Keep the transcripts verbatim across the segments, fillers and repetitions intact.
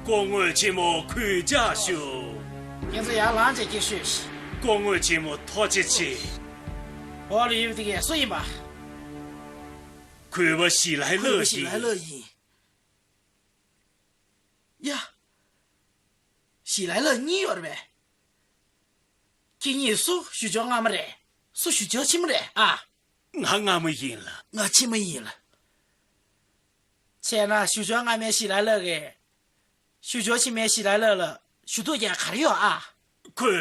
སྐུ་ངོ་ཆེན་མོ་གུས་ཕྱག་ཞུ། ཁྱེད་ཚོ་ཡར་ལངས་བྱས་སྐྱེལ་ཤོག། སྐུ་ངོ་ཆེན་མོ་ཐུགས་རྗེ་ཆེ། འོག་ལ་ཡོད་པ་དེ་གས་སུ་ཡིན་པ། གུས་པ་ཞི་ལའི་ལགས་ཡིན། གུས་པ་ཞི་ལའི་ལགས་ཡིན། ཡ། ཞི་ལའི་ལགས་གཉིས་ཡོད་རེད་པས། ཁྱེད་གཉིས་སུ་ཞུ་སྦྱོར་སྔ་མ་རེད། སུ་ཞུ་སྦྱོར་ཕྱི་མ་རེད་ཨ། ང་སྔ་མ་ཡིན་ལགས། ང་ཕྱི་མ་ཡིན་ལགས། བྱས་ན་ཞུ་སྦྱོར་སྔ་མའི་ཞི་ལའི་ལགས་ཀྱིས། ཞུ་སྦྱོར་ཕྱི་མའི་ཞི་ལའི་ལགས་ལ་ཞུ་གཏུག་རྒྱག་ག་རེ་ཡོད་ཨ། ཁོས་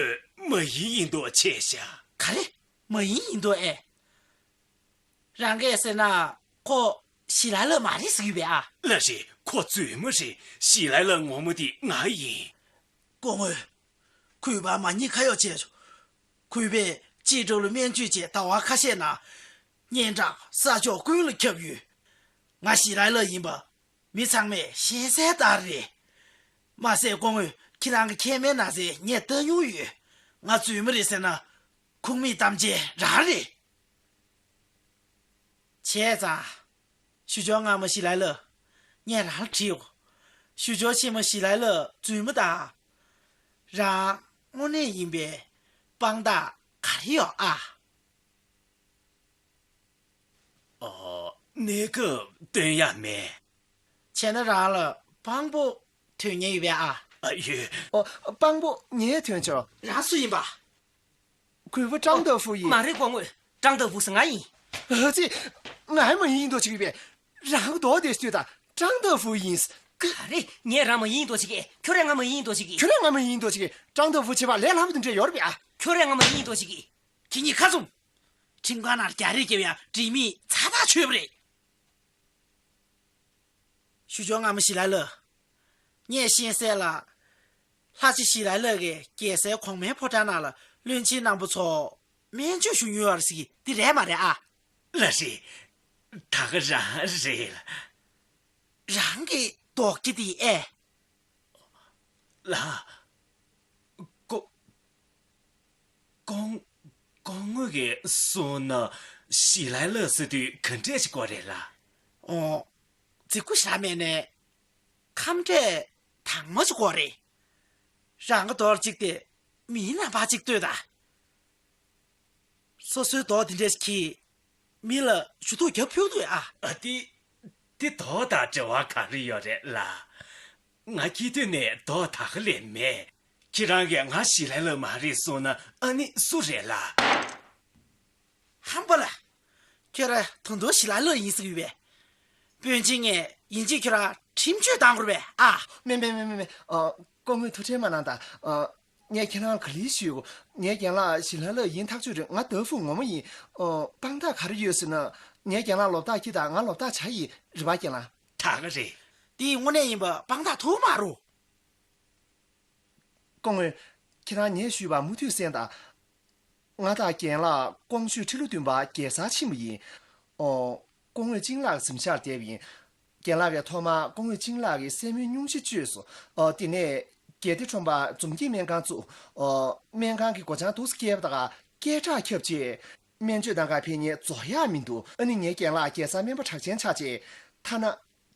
མ་ཡིན་ཡིན་མདོག་བྱས་ཤག། ག་རེ། མ་ཡིན་ཡིན་མདོག་ཨེ། རང་གིས་ཟེར་ན་ཁོ་ཞི་ལའི་ལགས་མ་རེད་ཟེར་གྱི་ཡོད་པས་ཨ། ལགས་རེད། ཁོ་རྫུན་མ་རེད། ཞི་ལའི་ལགས་ངོ་མ་དེ་ང་ཡིན། སྐུ་ངོ། གུས་པ་མ་ཉེས་ཁ་གཡོག་བྱས་ཆོག། གུས་པས་ཅི་འགྲོ་ལ་སྨན་བཅོས་བྱས་ཟླ་བ་ཁ་ཤས་ནང་། སྙན་གྲགས་ས་ཕྱོགས་ཀུན་ལ་ཁྱབ་ཡོད། ང་ཞི་ལའི་ལགས་ཡིན་པ། མི་ཚང་མས་ཤེས་གསལ་ལྟར་རེད། མ་ཟད་སྐུ་ངོ་ཁྱེད་རང་གི་མཁལ་མའི་ན་ཚ་ངས་ལྟ་མྱོང་ཡོད། ང་རྫུན་མ་རེད་ཟེར་ན། ཁུངས་མེད་གཏམ་འཆལ་རང་རེད། བྱས་ཙང་། ཞུ་སྦྱོར་སྔ་མ་ཞི་ལའི་ལགས། ངས་རང་ལ་དྲིས་ཡོང་། ཞུ་སྦྱོར་ཕྱི་མ་ཞི་ལའི་ལགས་རྫུན་མ་དང་། རང་དངོས་གནས་ཡིན་པའི་དཔང་རྟགས་ག་རེ་ཡོད་ཨ། ཨོ། གནས་སྐབས་སྟོན་ཡ་མེད། བྱས་ན་རང་ལ་དཔང་པོ་ཐོན་མཁན་ཡོད་པས་ཨ། ཨ། ཡོད། ཨོ། དཔང་པོ་ངས་ཐོན་ཆོག། རང་སུ་ཡིན་པ། གུས་པ་ཀྲང་ཏེ་ཧྥུ་ཡིན། མ་རེད་སྐུ་ངོ། ཀྲང་ཏེ་ཧྥུ་ཟེར་ང་ཡིན། ཨ་ཙི། ང་མ་ཡིན་མདོག་བྱེད་ཀྱི་ཡོད་པས། རང་མདོག་དེ་ལྟོས་དང་། ཀྲང་ཏེ་ཧྥུ་ཡིན། ག་རེ། ངས་རང་མ་ཡིན་མདོག་བྱེད་ཀྱི། ཁྱོད་རང་ང་མ་ཡིན་མདོག་བྱེད་ཀྱི། ཁྱོད་རང་ང་མ་ཡིན་མདོག་བྱེད་ཀྱི། ཀྲང་ཏེ་ཧྥུ་བྱེད་པ་ལས་སླ་པོ་དེ་འདྲ་ཡོད་རེད་པས་ཨ། ཁྱོད་རང་ང་མ་ཡིན་མདོག་བྱེད་ཀྱི། ཁྱེད་གཉིས་ཁ་བཙུམ། ཁྲིམས་ཁང་ནང་རྒྱག་རེས་བརྒྱབ་ཡང་འབྲེལ་མེད་ཚ་ཐག་ཆོད་པ་རེད། ཞུ་སྦྱོར་སྔ་མ་ཞི་ལའི་ལགས། ངས་ཤེས་གསལ་ལ། ལྷ་རྗེ་ཞི་ལའི་ལགས་ཀྱིས་རྒྱལ་སའི་གོང་མའི་ཕོ་བྲང་ནང་ལ་བློན་ཆེན་རྣམ་པ་ཚོ་སྨན་བཅོས་ཞུ་མྱོང་ཡོད་རེད་ཟེར་གྱི་འདི་རེད་མ་རེད་ཨ། ལགས་རེད། ད་ག་རང་རེད་ལགས། རང་གི་རྡོག་རྒྱ་དེ་ཨེ། ལགས། སྐུ། སྐུ། སྐུ་ངོ་གིས་གསུངས་ན་ཞི་ལའི་ལགས་ཟེར་དུས་ག་འདྲས་ཞིག་དགོས་རེད་ལགས། ཨོ། རྫིག་པོ་ཞེ་དྲག་མེད་ནས། ཁམས་འདྲས་དྭངས་མ་ཞིག་དགོས་རེད། རང་གི་རྡོག་གཅིག་དེ་མིའི་རྣམ་པ་གཅིག་ལྟོས་དང་། སོ་སོའི་རྡོག་འདི་འདྲས་ཤིག་གིས་མི་ལ་ཞུ་གཏུག་རྒྱབ་ཕོད་ཀྱི་འདུག་ཨ། ཨ། དེ། དེ་རྡོག་དང་འབྲེལ་བ་ག་རེ་ཡོད་རེད་ལགས། ང་སྐྱེས་དུས་ནས་རྡོག་ད་ག་ལས་མེད། ཁྱེད་རང་གིས་ང་ཞི་ལའི་ལགས་མ་རེད་གསུངས་ན་ཨ་ནི་སུ་རེད་ལགས། ཧམ་པ་ལ། ཁྱོད་རང་ད་དུང་ཞི་ལའི་ལགས་ཡིན་ཟེར་གྱི་ཡོད་པས། དཔོན་ཆེན་ངས་ཡིན་གཅིག་ཁྱོད་རང་ཁྲིམས་གཅོད་བཏང་དགོས་རེད་པས་ཨ། མེད་མེད་མེད་མེད་མེད། ཨ། སྐུ་ངོས་ཐུགས་ཁྲལ་མ་གནང་དང་། ཨ། ངས་ཁྱེད་རང་ལ་ག་ལེར་ཞུས། ངའི་རྒན་ལགས་ཞི་ལའི་ལགས་ཡིན་ཐག་ཆོད་རེད། ང་ཏེ་ཧྥུ་ངོ་མ་ཡིན། ཨོ། དཔང་རྟགས་ག་རེ་ཡོད་ཟེར་ན། ངའི་རྒན་ལགས་ལོ་རྟགས་ཁྱི་དང་ང་ལོ་རྟགས་བྱ་ཡིན། རེད་པ་རྒན་ལགས། ད་ག་རེད། དེ་དངོས་གནས་ཡིན་པ་དཔང་རྟགས་ཐུག་མ་རུང་། སྐུ་ངོ། ཁྱེད་རང་ངས་ཞུས་པ་མུ་མཐུད་གསན་དང་། ང་དང་རྒན་ལགས་ཀོང་ཞུས་ཁྲི་ལོ་བདུན་པ་རྒྱལ་སར་ཕྱིན་པ་ཡིན། ཨོ། སྐུ་ངོ་ཅིང་ལགས་གཟིམ་ཤག་བསྡད་པ་ཡིན། རྒན་ལགས་ཀྱིས་ཐོག་མར་སྐུ་ངོ་ཅིང་ལགས་ཀྱི་སེན་མོའི་སྙུང་གཞི་བཅོས་སོང་། ཨོ། དེ་ནས་རྒྱལ་བདེ་ཁྲོམ་པར་འཛོམས་སྐྱིད་སྨན་ཁང་བཙུགས། ཨོ། སྨན་ཁང་གི་སྒོ་བྱང་འདུག་སེ་བཀལ་བ་དང་སྐད་གྲགས་ཁྱབ་རྗེས། སྨན་བཅོས་གནང་གར་ཕེབས་མཁན་རྫོགས་ཡག་མི་འདུག་ཨ་ནི་ངའི་རྒན་ལགས་རྒྱལ་སར་སྨན་པ་གྲགས་ཅན་ཆགས་རྗེས། ཐ་ན།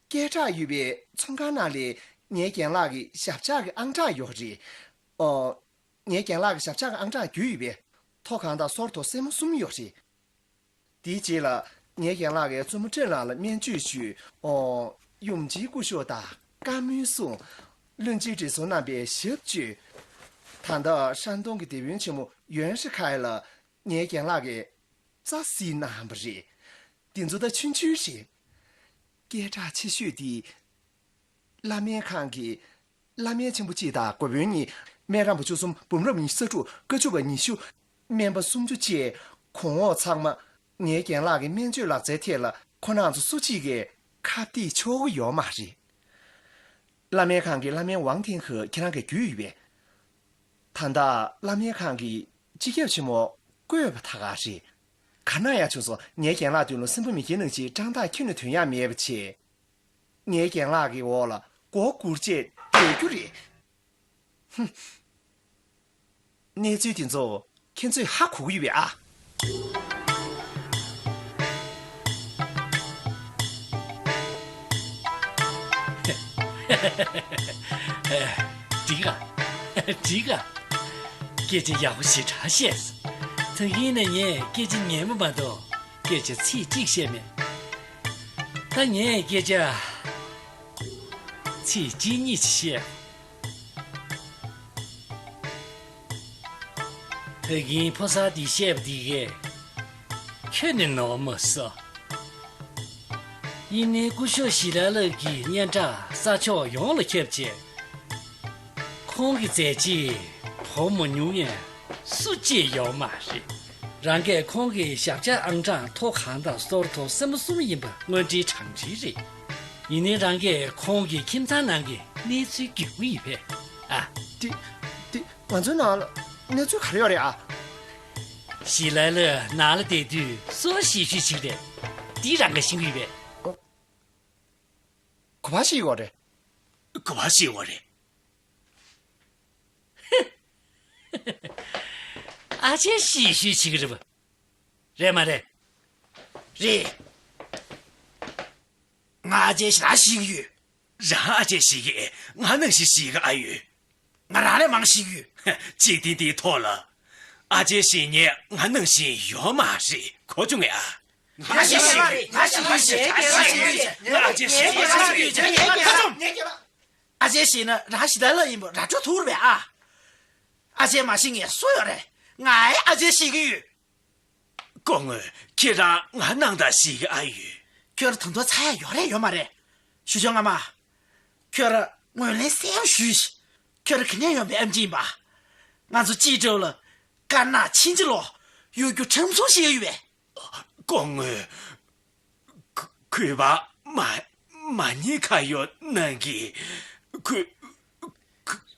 སྐད་གྲགས་ཡོད་པའི་ཚོང་ཁང་ནང་ལ་ངའི་རྒན་ལགས་ཀྱི་ཞབས་བཅགས་ཀྱི་ཨང་གྲངས་ཡོད་རེད། ཨོ། ངའི་རྒན་ལགས་ཀྱི་ཞབས་བཅགས་ཀྱི་ཨང་གྲངས་བརྒྱུད་ཡོད་པས། མཐོ་གང་དང་སོར་དོ་སེན་མོ་གསུམ་ཡོད་རེད། དེའི་རྗེས་ལ་ངའི་རྒན་ལགས་ཀྱིས་བཙུན་མོ་ཀྲེན་ལགས་ལ་སྨན་བཅོས་ཞུས། ཨོ། ཡུམ་ཆེན་སྐུ་ཞབས་དང་བཀའ་མོལ་གསུངས། བློན་ཆེན་བགྲེས་སོང་རྣམ་པས་ཞབས་བཅོས། ད་ལྟ་ཧྲན་ཏུང་གི་སྡེ་དཔོན་ཆེན་མོ་ཡོན་ཧྲི་ཁའེ་ལ་ངའི་རྒན་ལགས་ཀྱིས་རྩ་གཟིགས་གནང་བ་རེད། འདི་ཚོ་ད་ཆུང་ཆུང་རེད། སྐད་གྲགས་ཆེ་ཤོས་དེ། བླ་སྨན་ཁང་གི་བླ་སྨན་ཆེན་པོ་གཅིག་དང་འགོ་དཔོན་གཉིས། སྨན་རམས་པ་བཅུ་གསུམ། འབུམ་རམས་པ་ཉི་ཤུ་རྩ་དྲུག་བཀའ་བཅུ་པ་ཉི་ཤུ། སྨན་པ་སུམ་ཅུ་བཅས་གོང་འོག་ཚང་མ་ངའི་རྒན་ལགས་ཀྱི་སྨན་བཅོས་ལག་རྩལ་ཐད་ལ་ཁོ་རང་ཚོ་སུ་གཅིག་གིས་ཁ་གཏད་ཆོག་གི་ཡོད་མ་རེད། བླ་སྨན་ཁང་གི་བླ་སྨན་ཝང་ཐེན་ཧེ་ཁྱེད་རང་གིས་བརྒྱུད་ཡོད་པས། ད་ལྟ་བླ་སྨན་ཁང་གི་སྤྱི་ཁྱབ་ཆེན་མོ་བསྐོས་པ་ད་ག་རེད། ག་ན་ཡང་བྱུང་སོང་། ངའི་རྒན་ལགས་མདུན་ལ་སྲིན་པོ་མི་སྐྱེ་ནང་བཞིན་བཀྲག་མདངས་ཁྱོན་ནས་ཐོན་ཡག་མེད་པ་བྱས། ངའི་རྒན་ལགས་ཀྱི་འོག་ལ་མགོ་སྒུར་བྱས་སྡོད་རྒྱུ་རེད། ཧུམ། གནས་ཚུལ་དེ་ཚོ་ཁྱེད་ཚོས་ཧ་གོ་གི་ཡོད་པས་ཨ། ཨེ། འགྲིག་ག་འགྲིག་ག་སྐད་ཆ་ཡག་པོ་ཞེ་དྲག་བཤད་སོང་། ད་ཡིན་ན་ངས་སྐད་ཆ་ངན་པ་མ་གཏོགས་སྐད་ཆ་ཚིག་གཅིག་བཤད་མེད། ད་ངས་སྐད་ཆ་ཚིག་གཅིག་གཉིས་ཤིག་བཤད། ཕ་གིའི་ཕོ་གསར་འདིས་བཤད་པ་འདི་གས་ཁྱོན་ནས་ནོར་མ་སོང་། ཡིན་ནའི་སྐུ་ཞབས་ཞི་ལ་ལགས་ཀྱི་སྙན་གྲགས་ས་ཕྱོགས་ཡོངས་ལ་ཁྱབ་བྱས། ཁོང་གི་མཛད་རྗེས་གོ་མ་མྱོང་མཁན་སུ་གཅིག་ཡོད་མ་རེད། རང་གིས་ཁོང་གི་ཞབས་བཀྱག་ཨང་གྲངས་ཐོ་གང་དང་སོར་ཐོ་གསུམ་པ་གསུམ་ཡིན་པ་དངོས་འབྲེལ་དྲང་འབྲེལ་རེད། ཡིན་ནའི་རང་གིས་ཁོང་གི་ཁྱིམ་ཚང་ནང་གི་གནས་ཚུལ་རྒྱུས་ཡིན་པས། ཨ། དེ་དེ། ང་ཚོའི་ནང་ལ་གནས་ཚུལ་ག་རེ་ཡོད་རེད་ཨ། ཞི་ལ་ལགས་ནང་ལ་བསྡད་དུས་སུ་གཞིས་བྱེས་ཤིག་རེད། འདི་རང་གིས་ཤེས་ཀྱི་ཡོད་པས། ག་པར་ཤི་ཡོད་རེད། ག་པར་ཤི་ཡོད་རེད། ཨ་ཅེ་གཞིས་བྱེས་ཤིག་རེད་པ། རེད་མ་རེད། རེད། ང་ཨ་ཅེ་ཞེ་དྲག་ཤེས་ཀྱི་ཡོད། རང་ཨ་ཅེ་ཤེས་ཀྱི། ང་ནང་བཞིན་ཤེས་ཀྱི་ཨ་ཡོད། ང་རང་ལས་མང་ཤེས་ཀྱི་ཡོད། འཇིག་རྟེན་འདིའི་ཐོག་ལ་ཨ་ཅེ་ཤེས་མཁན་ང་ནང་བཞིན་ཡོད་མ་རེད། གོ་བྱུང་ངས་ཨ། ང་ཤེས་ཀྱི་ཡོད། ང་ཤེས་ཀྱི་ཡོད། ང་ཤེས་ཀྱི་ཡོད། ང་ཨ་ཅེ་ཤེས་ཀྱི་ཡོད། ཨ་ཅེ་ཤེས་ན་རང་ཞི་ལ་ལགས་ཡིན་པ་ར་སྤྲོད་ཐུབ་རེད་པས་ཨ། ཨ་ཅེ་མ་ཤེས་མཁན་སུ་ཡོད་རེད། ང་ཨེ་ཨ་ཅེ་ཤེས་ཀྱི་ཡོད། སྐུ་ངོ། ཁྱེད་རང་ང་ནང་ལྟར་ཤེས་ཀྱི་ཨ་ཡོད། ཁྱོད་ད་དུང་ཚ་ཡ་ཡོད་རེད་ཡོད་མ་རེད། ཞུ་ཆོག་ངམ། ཁྱོད་རང་ངོས་ལེན་གསལ་པོ་ཞུས་ཤིག་ཁྱོད་རང་ག་ནས་ཡོང་པའི་ཨེམ་ཆི་ཡིན་པ། ང་ཚོ་གཅིག་འགྲོ་ལ་དཀར་ནག་ཕྱིན་ཅི་ལོག་གཡོ་སྒྱུ་ཁྲམ་གསུམ་བཤད་ཡོད་པས། སྐུ་ངོ། གུས་པ་མ་མ་ཉེས་ཁ་གཡོག་གནང་གི། གུས་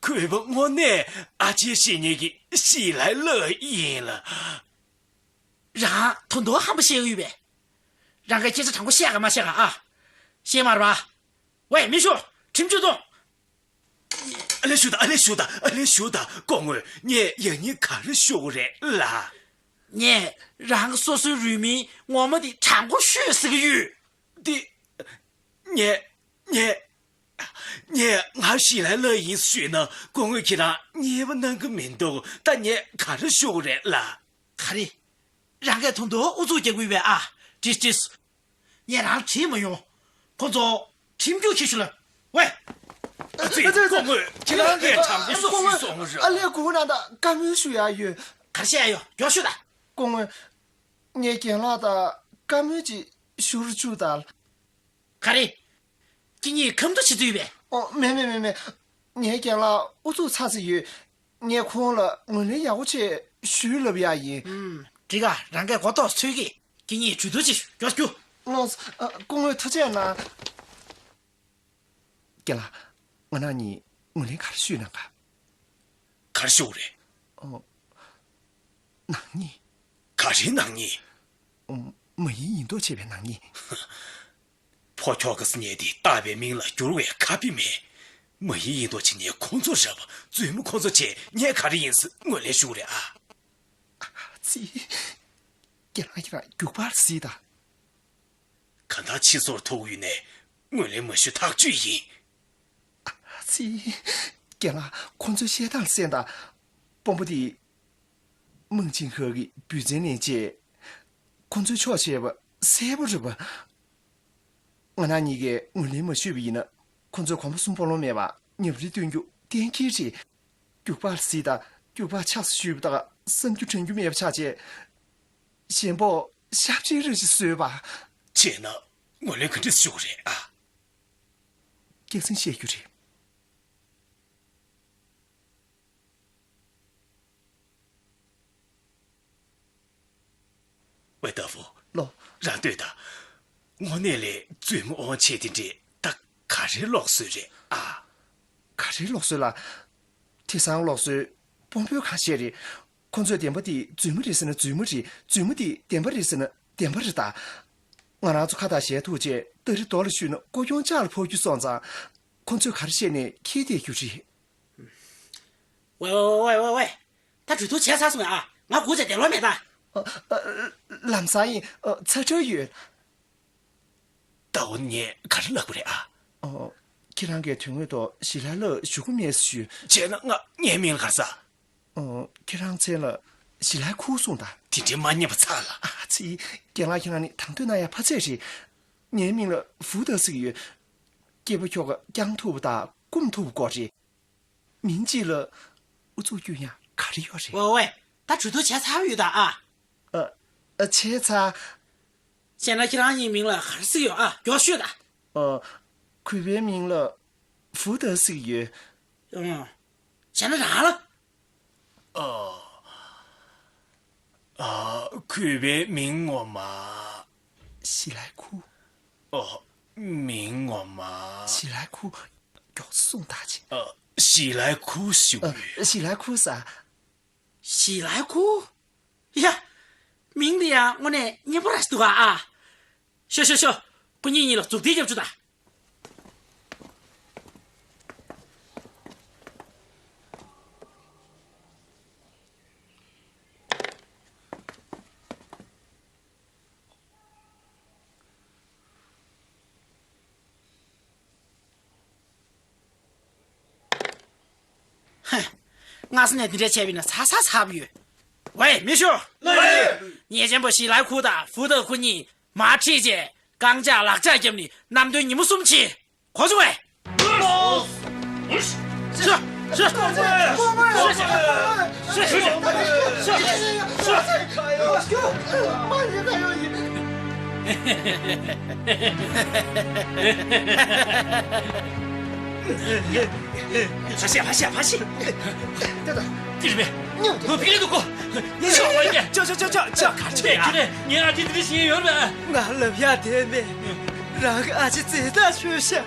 གུས་པ་དངོས་གནས་ཨ་ཅེ་ཤེས་མཁན་གྱི་ཞི་ལ་ལགས་ཡིན་ལ། རང་ད་དུང་ཧམ་པ་བཤད་ཡོད་པས། རང་གིས་སྐད་ཆ་དྲང་པོ་བཤད་ག་མ་བཤད་ག་ཨ། ཤེས་མ་རེད་པ། ཝེ་མི་ཤོག་ཁྲིམས་གཅོད་གཏོང་། ཨ་ལེ་ཞུ་དང་ཨ་ལེ་ཞུ་དང་ཨ་ལེ་ཞུ་དང་སྐུ་ངོ་ངས་ཡང་སྙིང་ག་རེ་ཞུ་དགོས་རེད་ལ། ངས་རང་གི་སོ་སོའི་རུས་མིང་ངོ་མ་དེ་དྲང་པོ་ཤོད་ཟེར་གྱི་ཡོད། དེ། ངས་ངས་ངས་ང་ཞི་ལ་ལགས་ཡིན་ཞུས་ན་སྐུ་ངོ་ཁྱེད་རང་མཉེས་པོ་གནང་གི་མི་འདུག་ད་ངས་ག་རེ་ཞུ་དགོས་རེད་ལ། ག་རེ། རང་གིས་ད་དུང་ཨུ་ཚུགས་རྒྱག་གི་ཡོད་པས་ཨ། དྲིས་དྲིས། ངས་རང་ལ་དྲིས་མ་ཡོང་། ཁོ་ཚོ་ཁྲིམས་རྒྱུགས་ཁྱེར་ཤོག་ལབ། ཝེ། ཨ་ཙི། སྐུ་ངོ་ཁྱེད་རང་ངས་དྲང་པོ་ཞུས་སོང་རེད། ཨ་ལས། སྐུ་ངོ་ནང་ད་བཀའ་མོལ་ཞུ་ཡ་ཡོད། ག་རེ་བཤད་ཡ་ཡོད་མགྱོགས་ཤོད་ད། སྐུ་ངོ། ངས་རྒན་ལགས་ད་བཀའ་མོལ་ཅིག་ཞུ་རུ་བཅུག་ད། ག་རེ། ཁྱེད་གཉིས་ཁ་མདོ་བྱེད་རྩིས་ཡོད་པས། ཨོ་མེད་མེད་མེད་མེད། ངས་རྒན་ལགས་ཨུ་ཚུགས་ཚ་ས་ཡོད། ངས་ཁོང་ལ་ངོས་ལེན་ཡག་པོ་བྱས་ཞུས་ལབ་ཡ་ཡིན། ཨུམ། འགྲིག་ག་རང་གིས་གོ་རྟོགས་ཚོད་ཀྱིས་ཁྱེད་གཉིས་གྲོས་བསྡུར་ཅིག་མགྱོགས་རྒྱུགས། ལགས་སོ། ཨ། སྐུ་ངོ་ཐུགས་རྗེ་གནང་། རྒན་ལགས། ང་རང་གཉིས་ངོས་ལེན་ག་རེ་ཞུས་གནང་ག་ག་རེ་ཞུ་དགོས་རེད། ཨོ། ནག་ཉེས། ག་རེ་ནག་ཉེས། ཨོ། མ་ཡིན་ཡིན་མདོག་བྱས་པའི་ནག་ཉེས། ཕོ་ཁྱོ་ག་ཟེར་མཁན་དེ་བཏགས་པའི་མིང་ལ་བསྒྱུར་བའི་ཁ་དཔེ་མེད། མ་ཡིན་ཡིན་མདོག་བྱེད་མཁན་ཁོང་ཚོ་རེད་པ། བཙུན་མོ་ཁོང་ཚོ་བྱས་ངས་ག་རེ་ཡིན་ཟེར་ངོས་ལེན་ཞུ་དགོས་རེད་ཨ། ཙི། རྒན་ལགས་ཁྱེད་རང་རྒྱུག་པར་གཟིགས་དང་། གང་ལྟར་ཕྱི་སོར་ཐུག་ཡོད་ནས་ངོས་ལེན་མ་ཞུ་ཐག་གཅོད་ཡིན། ཙི། རྒན་ལགས་ཁོང་ཚོའི་བཤད་སྟངས་གསན་དང་། དཔོན་པོ་དེ། མང་ཆིང་ཧེ་གི་བུ་བཙན་ལན་བཅད། ཁོང་ཚོའི་ཕྱོགས་བྱས་པ་གསལ་པོ་རེད་པ། ང་རང་གཉིས་ཀས་ངོས་ལེན་མ་ཞུས་པ་ཡིན་ན་ཁོང་ཚོས་གོམ་པ་གསུམ་སྤོ་ལོང་མེད་པར་ཉབ་རི་སྟོན་རྒྱུ་གཏན་འཁེལ་རེད། རྒྱུག་པར་གཟིགས་དང་རྒྱུག་པ་ཆགས་སོང་ཞུས་པ་དང་བསམ་རྒྱུ་དྲན་རྒྱུ་མེད་པ་ཆགས་བྱས། གཞན་པོ་ཞབས་ཕྱི་རེ་ཞིག་བཟོས་པ། བྱས་ན་ངོས་ལེན་ག་འདྲས་ཞུ་དགོས་རེད་ཨ། སྐྱག་རྫུན་བཤད་རྒྱུ་རེད། ཝེ་ཏཱ་ཧྥུ། ལོ། རང་ལྟོས་དང་། དངོས་གནས་ལས་བཙུན་མོ་དབང་ཆེ་དེ་འདྲས་ད་ག་རེ་ལོག་སྲོལ་རེད་ཨ། ག་རེ་ལོག་སྲོལ་ལ། དེང་སང་ལོག་སྲོལ་དཔོན་པོས་གང་བཤད་རེད། ཁོ་ཚོས་བདེན་པ་དེ་རྫུན་མ་རེད་ཟེར་ན་རྫུན་མ་རེད། རྫུན་མ་དེ་བདེན་པ་རེད་ཟེར་ན་བདེན་པ་རེད་ད། ང་རང་ཚོ་ཁ་བཏགས་ཞལ་ཐུག་བྱས་སྟ་རེ་རྡོ་ལ་གཞུས་ན་ཀོ་གྱོང་ལྕགས་ལ་ཕོག་རྒྱུ་སོང་ཙང་། ཁོ་ཚོས་ག་རེ་བཤད་ནས་ཁྱེར་བསྡད་རྒྱུ་རེད། ཝེ་ཝེ། ད་གྲོས་བསྡུར་བྱས་ཚར་སོང་ངས་ཨ། ང་སྒུག་བྱས་བསྡད་ལོང་མེད་ད། ཨ། ཨ། ལམ་སང་ཡིན། ཨ། ཚ་དྲོད་ཡོད། ད་འོ་ངས་ག་རེ་ལབ་དགོས་རེད་ཨ། ཨོ། ཁྱེད་རང་གིས་དོན་དངོས་ཐོག་ཞི་ལའི་ལགས་ཞུ་གི་མེད་ཟེར་ཞུས། བྱས་ན་ང་ངའི་མིང་ལ་ག་རེ་ཟེར། ཨོ། ཁྱེད་རང་མཚན་ལ་ཞི་ལའི་ཁུ་གསུངས་དང་། དེ་འདྲའི་མ་ཉེས་པ་ཚ་ལ། ཨ་ཙི། རྒན་ལགས་ཁྱེད་རང་ནི་དང་དོད་གནང་ཡ་ཕ་ཚད་རེད། ངའི་མིང་ལ་ཧྥུ་ཏེ་ཟེར་གྱི་ཡོད། སྐྱེས་པ་ཁྱོ་ག་བསྐྱངས་ཐུབ་པ་དང་སྐུམ་ཐུབ་པ་སྐོར་རེད། མིང་གཅིག་ལ་ཨུ་ཚུགས་སྐྱོན་ཡ་ག་རེ་ཡོད་རེད། ཝེ་ཝེ། ད་གྲོས་བསྡུར་བྱས་ཚར་བ་ཡོད་ད་ཨ། ཨ། ཨ། བྱས་ཚར། བྱས་ན་ཁྱེད་རང་གཉིས་མིང་ལ་ག་རེ་ཟེར་ཡོད་ཨ། མགྱོགས་ཤོད་ད། ཨ། གུས་པའི་མིང་ལ་ཧྥུ་ཏེ་ཟེར་གྱི་ཡོད། ཨང་། བྱས་ན་རང་ལ། ཨ། ཨ། གུས་པའི་མིང་ངོ་མ། ཞི་ལའི་ཁུ། ཨ། མིང་ངོ་མ། ཞི་ལའི་ཁུ། མགྱོགས་སེ་གསུངས་དང་ཅིག་ཨ། ཞི་ལའི་ཁུ་ཞུ། ཨ། ཞི་ལའི་ཁུ་ཟེར། ཞི་ལའི་ཁུ། ཡ། མིང་འདི་ཡང་དངོས་གནས་སྙན་པོ་ར་ཞིག་འདུག་ག་ཨ། ཤོག་ཤོག་ཤོག་ཁོ་གཉིས་གཉིས་ལ་མཛུབ་ཐེལ་རྒྱབ་བཅུག་དང་། ཧེ། སྔ་ས་ནས་འདི་འདྲ་བྱས་པ་ཡིན་ན་ཚ་ཚ་ཚ་པོ་ཡོད། ཝེ་མི་ཤོ། ལགས་ཡོད། ཉེས་ཅན་པ་ཞི་ལའི་ཁུ་དང་ཧྥུ་ཏེ་ཁོ་གཉིས་མར་ཁྲིད་རྗེས་རྐང་ལྕགས་ལག་ལྕགས་བརྒྱབ་ནས་གནམ་སྟོན་ཉིན་མོ་གསུམ་ཕྱིན། གོ་སོང་ངས། ཕ་ཤེ་ཕ་ཤེ་ཕ་ཤེ། དེ་རེད་པས། ངོ་ཕི་ལ་འདུག་གོ། ངས་ཤོག་ལ་ཉེ། ཅོ་ཅོ་ཅོ་ཅོ་ཅོ། ག་ཁྱེད་ཡ། ངའི་ཨ་ཅེ་འདི་འདྲ་ཞིག་ཡོད་པས། ང་ལབ་ཡ་དེ་མེད། རང་གི་ཨ་ཅེ་རྩེད་ཐག་ཆོད་ཤག་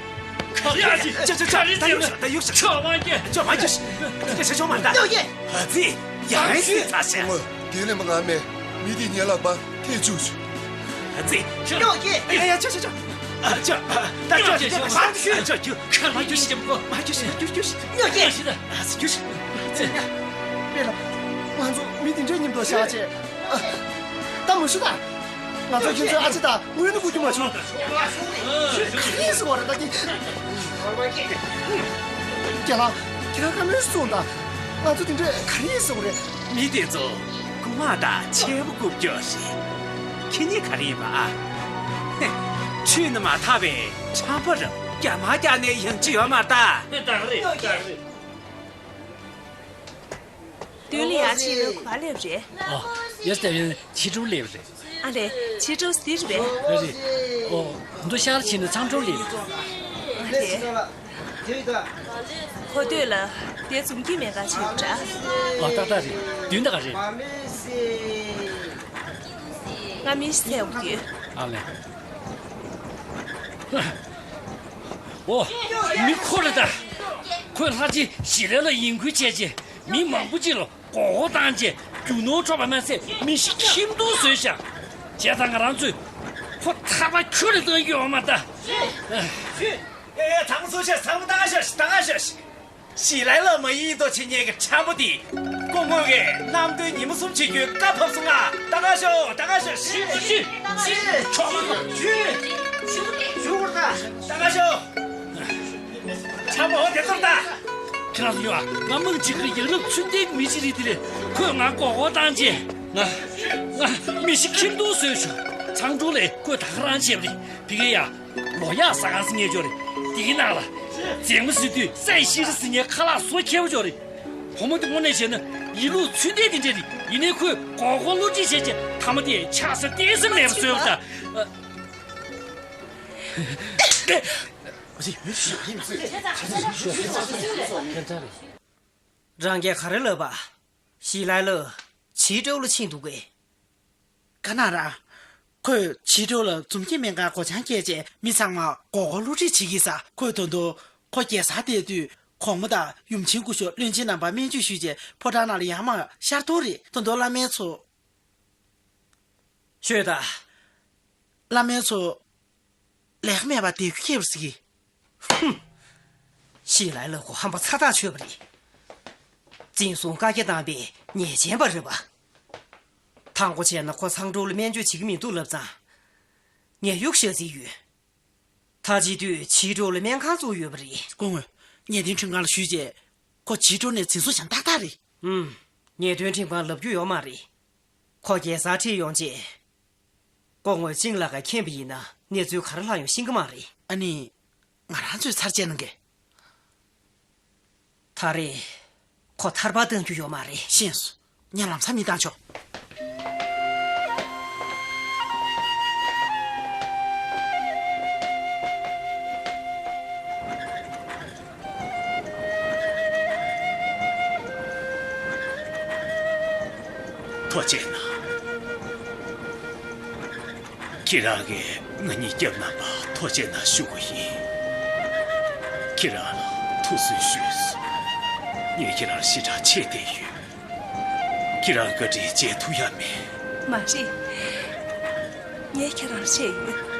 ག་རེ་ཨ་ཅེ། ཅོ་ཅོ་ཅོ། ད་གཡུག་ཤོག་ད་གཡུག་ཤོག་ཅོ་མ་ཀྱེ། ཅོ་མ་ཀྱེ། ཅོ་ཅོ་ཅོ་མ་ད། ཡོ་ཡེ། ཨ་ཙི། ཡ་ཨེ་ཙི་ཚ་ཤག་ངོ་དེ་ལས་མ་ང་མེད། མི་དེ་ཉེ་ལག་པ་ཐེ་བཅུག་ཅུ། ཨ་ཙི། ཡོ་ཡེ། ཡ་ཡ་ཅོ་ཅོ་ཅོ། ཨ་ཅོ། ད་ཅོ་ཅོ་ཅོ། མ་ཅོ་ཅོ། ཁ་མ་ཅོ་ཅོ། མ་ཅོ་ཅོ། ཅོ་ཅོ་ཅོ། ཡོ་ཡེ། ཨ་ཙི་ཅོ་ཅོ། དཔེ་ལ། ང་ཚོ་མི་དེ་འདྲའི་མཉམ་དུ་བཞག་བྱས། ད་མ་ཤི་ད། ང་ཚོ་ཁྱེད་ཚོའི་ཨ་ཅེ་དང་དངུལ་ནི་བསྐུར་རྒྱུ་མ་བྱུང་། ག་རེ་ཟེར་བ་རེད་ད་དེ། རྒན་ལགས། ཁྱེད་རང་བཀའ་མོལ་གསུངས་དང་། ང་ཚོ་དེ་འདྲས་ག་རེ་ཟེར་བ་རེད། མི་དེ་ཚོ་རྐུ་མ་དང་ཆས་པ་རྐུབ་ཀྱོག་རེད། ཁྱེད་གཉིས་ག་རེ་ཡིན་པ་ཨ། ཧེ། ཆོས་ནི་མ་དག་པའི་ཁྲམ་པ་རེད། རྒྱ་མ་རྒྱག་ནས་ཡང་ཅི་ཡོད་མ་རེད་ད། ཨེ་ད་རེད་ད་རེད། ཏུན་ལི་ཡ་ཕྱི་ལོགས་ག་པར་སླེབས་རེད། ཨ། ཡ་སྟེ་ཕྱི་དྲོ་སླེབས་རེད། ཨ་ལེ། ཕྱི་དྲོ་ཟེར་རེད། རེད་རེད། ཨོ། འདུ་ཤར་ཕྱིན་ནས་མཚམས་དྲོ་སླེབས་རེད། ཨ་ལེ། ཁོ་སྟོད་ལ་དེ་འཛོམས་སྐྱིད་སྨན་ཁང་ཕྱིན་འདྲ། ཨ་ཏག་ཏག་རེད། བདུན་ཏག་རེད། ང་མི་ཞིག་འཚོལ་དགོས་ཀྱི། ཨ་ལེ། ཨོ། མི་ཁོ་རེད་ད། ཁོས་ལྷ་རྗེ་ཞི་ལའི་ལ་ཡིན་ཁུལ་བྱས་རྗེས་མི་མང་པོ་ཅིག་ལ་མགོ་སྐོར་བཏང་རྗེས་རྒྱུ་ནོར་འཕྲོག་པ་མ་ཟད་མི་ཤི་ཁྱིམ་སྡུག་བཟོས་ཤག་བྱས་ཙང་ང་རང་ཚོས་ཁོ་ཐར་པ་ཁྱོད་ལ་བཏང་ཡོད་མ་ད། ཨེ་ཨེ། ཚང་མ་ཚུར་ཤོག་ཚང་མ་ད་ག་ཤོག་ད་ག་ཤོག་ཞི་ལའི་ལ་མ་ཡིན་མདོག་བྱེད་མཁན་གྱི་ཁྲམ་པ་དེ། སྐུ་ངོ་གིས་གནམ་སྟོན་ཉིན་མོ་གསུམ་བྱེད་རྒྱུའི་བཀའ་ཕབ་སོང་ང་། ད་ག་ཤོག་ད་ག་ཤོག་ཤི་ཤི་ཤི། ཆོག་མ་ཤི་ཤི་ཤི་ད་ག་ཤོག་ཁྲམ་པ་འོ་དེ་ཚོར་ད། ཁྱེད་རང་ཚོ་ཡོད་ཨ། ང་མང་ཆེ་གི་ཡང་རབས་ཚུལ་ལྡན་མི་ཅིག་རེད། དེ་ལས་ཁོས་ང་མགོ་སྐོར་བཏང་རྗེས་ང་ང་མི་ཤི་ཁྱིམ་སྡུག་བཟོས་བྱུང་། མཚམས་དྲོ་ལ་ཁོས་ད་ག་རང་བྱས་པ་རེད། དེ་གས་ཡ། ལོ་ཡག་ཟ་ཁང་ཟེར་མཁན་ཅིག་ཡོད་རེད། དེའི་ནང་ལ་མཛེས་མ་ཟེར་དུས་སའི་ཤི་རི་ཟེར་མཁན་ཁ་ལག་བཟོ་མཁས་པོ་ཅིག་ཡོད་རེད། བུ་མོ་དེ་དངོས་གནས་བྱས་ན་ཡིན་ལུགས་ཚུལ་ལྡན་དེ་འདྲ་རེད། ཡིན་ནའི་ཁོས་མགོ་སྐོར་བསླུ་བྲིད་བྱས་རྗེས་མཐའ་མ་དེ་ཆགས་ས་གཏད་ས་མེད་པ་བཟོས་པ་དང་། རང་གིས་ག་རེ་ལབ་པ། ཞི་ལའི་ལ་ཇི་ཀྲོའུ་ལ་ཕྱིན་འདུག་གས། ག་ན་ར། ཁོས་ཇི་ཀྲོའུ་ལ་འཛོམས་སྐྱིད་སྨན་ཁང་སྒོ་བྱང་བཀལ་རྗེས་མི་ཚང་མ་མགོ་སྐོར་བསླུ་བྲིད་བྱེད་ཀྱི་ས། ཁོས་ད་དུང་ཁོ་རྒྱལ་སར་བསྡད་དུས་གོང་མ་དང་ཡུམ་ཆེན་སྐུ་ཞབས་བློན་ཆེན་རྣམ་པ་སྨན་བཅོས་ཞུས་རྗེས་ཕོ་བྲང་ནང་ལ་ཡར་མར་ཤར་ཐུབ་རེད། ད་དུང་བླ་སྨན་ཚོ། ཤོད་ད། བླ་སྨན་ཚོ། ལེགས་མེད་པ་དེ་ཁེབས་སི། ཧུམ། ཞི་ལའི་ལ་ཁོ་ཧམ་པ་ཚ་ཐག་ཆོད་པ་རེད། འཛིན་བཟུང་བཀའ་རྒྱ་བཏང་པའི་ཉེས་ཅན་པ་རེད་པ། དང་པོ་བྱས་ན་ཁོ་མཚམས་དྲོ་ལ་སྨན་བཅོས་བྱེད་ཀྱི་མི་འདུག་ལབ་ཙང་། ངས་གཡུག་བཞག་རྩིས་ཡོད། ད་བྱེད་དུས་ཇི་ཀྲོའུ་ལ་སྨན་ཁང་བཙུགས་ཡོད་པ་རེད། སྐུ་ངོ། ངེས་དོན་ཁྲིམས་ཁང་ལ་ཞུས་རྗེས། ཁོ་ཇི་ཀྲོའུ་ནས་འཛིན་བཟུང་བྱས་ཏག་ཏག་རེད། ཨུམ། ངེས་དོན་ཁྲིམས་ཁང་ལབ་རྒྱུ་ཡོད་མ་རེད། ཁོ་རྒྱལ་སར་ཁྲིད་ཡོང་རྗེས། སྐུ་ངོ་ཅིང་ལགས་ཀྱིས་མཁྱེན་པ་ཡིན་ན་གནས་ཚུལ་ག་རེ་ལྷག་ཡོང་ཤེས་ཀྱི་མ་རེད། ཨ་ནི། ང་རང་ཚོས་ཚར་བཅད་གནང་གི། ད་རེས་ཁོ་ཐར་པ་གཏང་རྒྱུ་ཡོད་མ་རེད། ཤེས་སོང་། ངས་ལམ་སང་མི་བཏང་ཆོག་ཐུགས་རྗེ་གནང་། ཁྱེད་རང་གིས་ང་གཉིས་སྐྱབས་གནང་བར་ཐུགས་རྗེ་གནང་ཞུ་དགོས་ཡིན། ཁྱེད་རང་ལ་ཐུགས་གསོ་ཞུས་སོང་། ངས་ཁྱེད་རང་ཞེ་དྲག་ཆེ་བསྟེན་ཡོད། ཁྱེད་རང་བཀའ་དྲིན་འཇལ་ཐུབ་ཡ་མེད། མ་རེད། ངས་ཁྱེད་རང་ཆེ་ཡོད།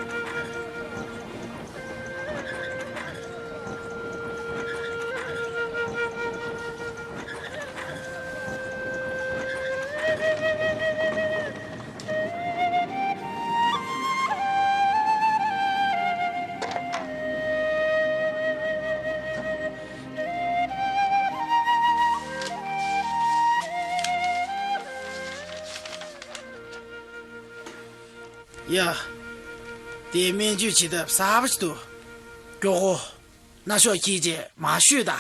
ཡ། དེའི་སྨན་བཅོས་བྱེད་ཐབས་གསར་པ་ཞིག་འདུག་མགྱོགས་པོ་རྣ་ཤོག་འཁྱེར་རྗེས་མར་བཤུས་དང་།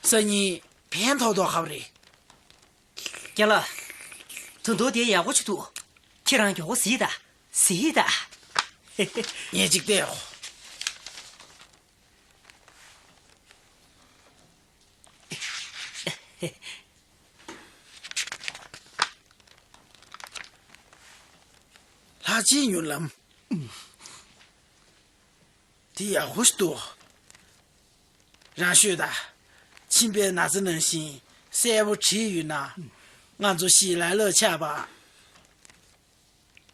སང་ཉིན་ཕན་ཐོགས་མདོག་ཁ་པོ་རེད། རྒན་ལགས། ད་དུང་དེ་ཡག་པོ་ཞིག་འདུག་ཁྱེད་རང་མགྱོགས་པོ་གཟིགས་དང་། གཟིགས་དང་། ངས་ཅིག་བལྟས་ཡོང་། ལྷ་ཆེན་མྱུར་ལམ། དེ་ཡག་པོ་ཞིག་འདུག་རང་ཤོད་དང་། མཆིན་པའི་ན་ཚ་ནང་བཞིན་གསལ་པོ་བྲིས་ཡོད་ན། ང་ཚོ་ཞི་ལའི་ལ་ཆགས་པ།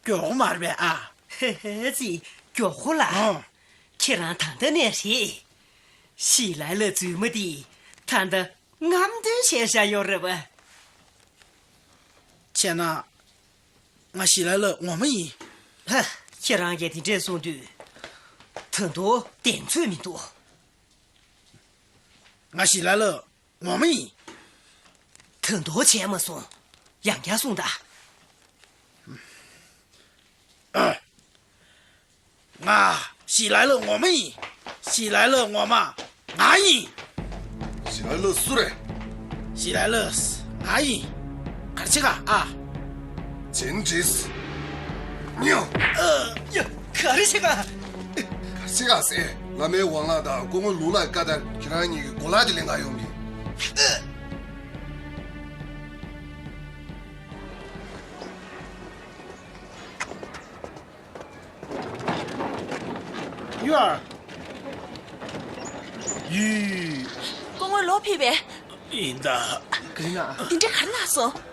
མགྱོགས་པོ་མ་རེད་པས་ཨ། ཧེ་ཧེ་ཙི། མགྱོགས་པོ་ལ། ཨང་། ཁྱེད་རང་ད་ལྟ་ནས་རེད། ཞི་ལའི་ལ་རྫུན་མ་འདི་ད་ལྟ་རྔམ་སྟོན་བྱས་བཞག་ཡོད་རེད་པ། བྱས་ན། ང་ཞི་ལའི་ལ་ངོ་མ་ཡིན། ཧ། ཁྱེད་རང་གིས་དེ་འདྲས་གསུངས་དུས། ད་དུང་གདེང་ཚོད་མི་འདུག་ང་ཞི་ལའི་ལ་ངོ་མ་ཡིན། ད་དུང་བྱས་མ་སོང་། ཡང་བསྐྱར་གསུངས་དང་། ང་ཞི་ལའི་ལ་ངོ་མ་ཡིན། ཞི་ལའི་ལ་ངོ་མ་ང་ཡིན། ཞི་ལའི་ལ་སུ་རེད། ཞི་ལའི་ལ་ང་ཡིན། ག་རེ་བྱེད་ག་ཨ། ཇིན་ཇིས། ཉོ། ཡ། ག་རེ་བྱེད་ག་ག་རེ་བྱེད་ག་ཟེར། བླ་མའི་དབང་ལག་དང་སྐུ་ངོ་ལུའུ་ལགས་བཀའ་ལྟར་ཁྱེད་རང་གཉིས་ཀྱི་གོ་ལག་དེ་ལེན་ག་ཡོང་གི། ཡུ་ཨར། ཡུས། སྐུ་ངོ་ལོ་ཕེབས་པས། ཡིན་ད། ག་རེ་ན། འདི་འདྲ་ག་རེ་ལ་སོང་།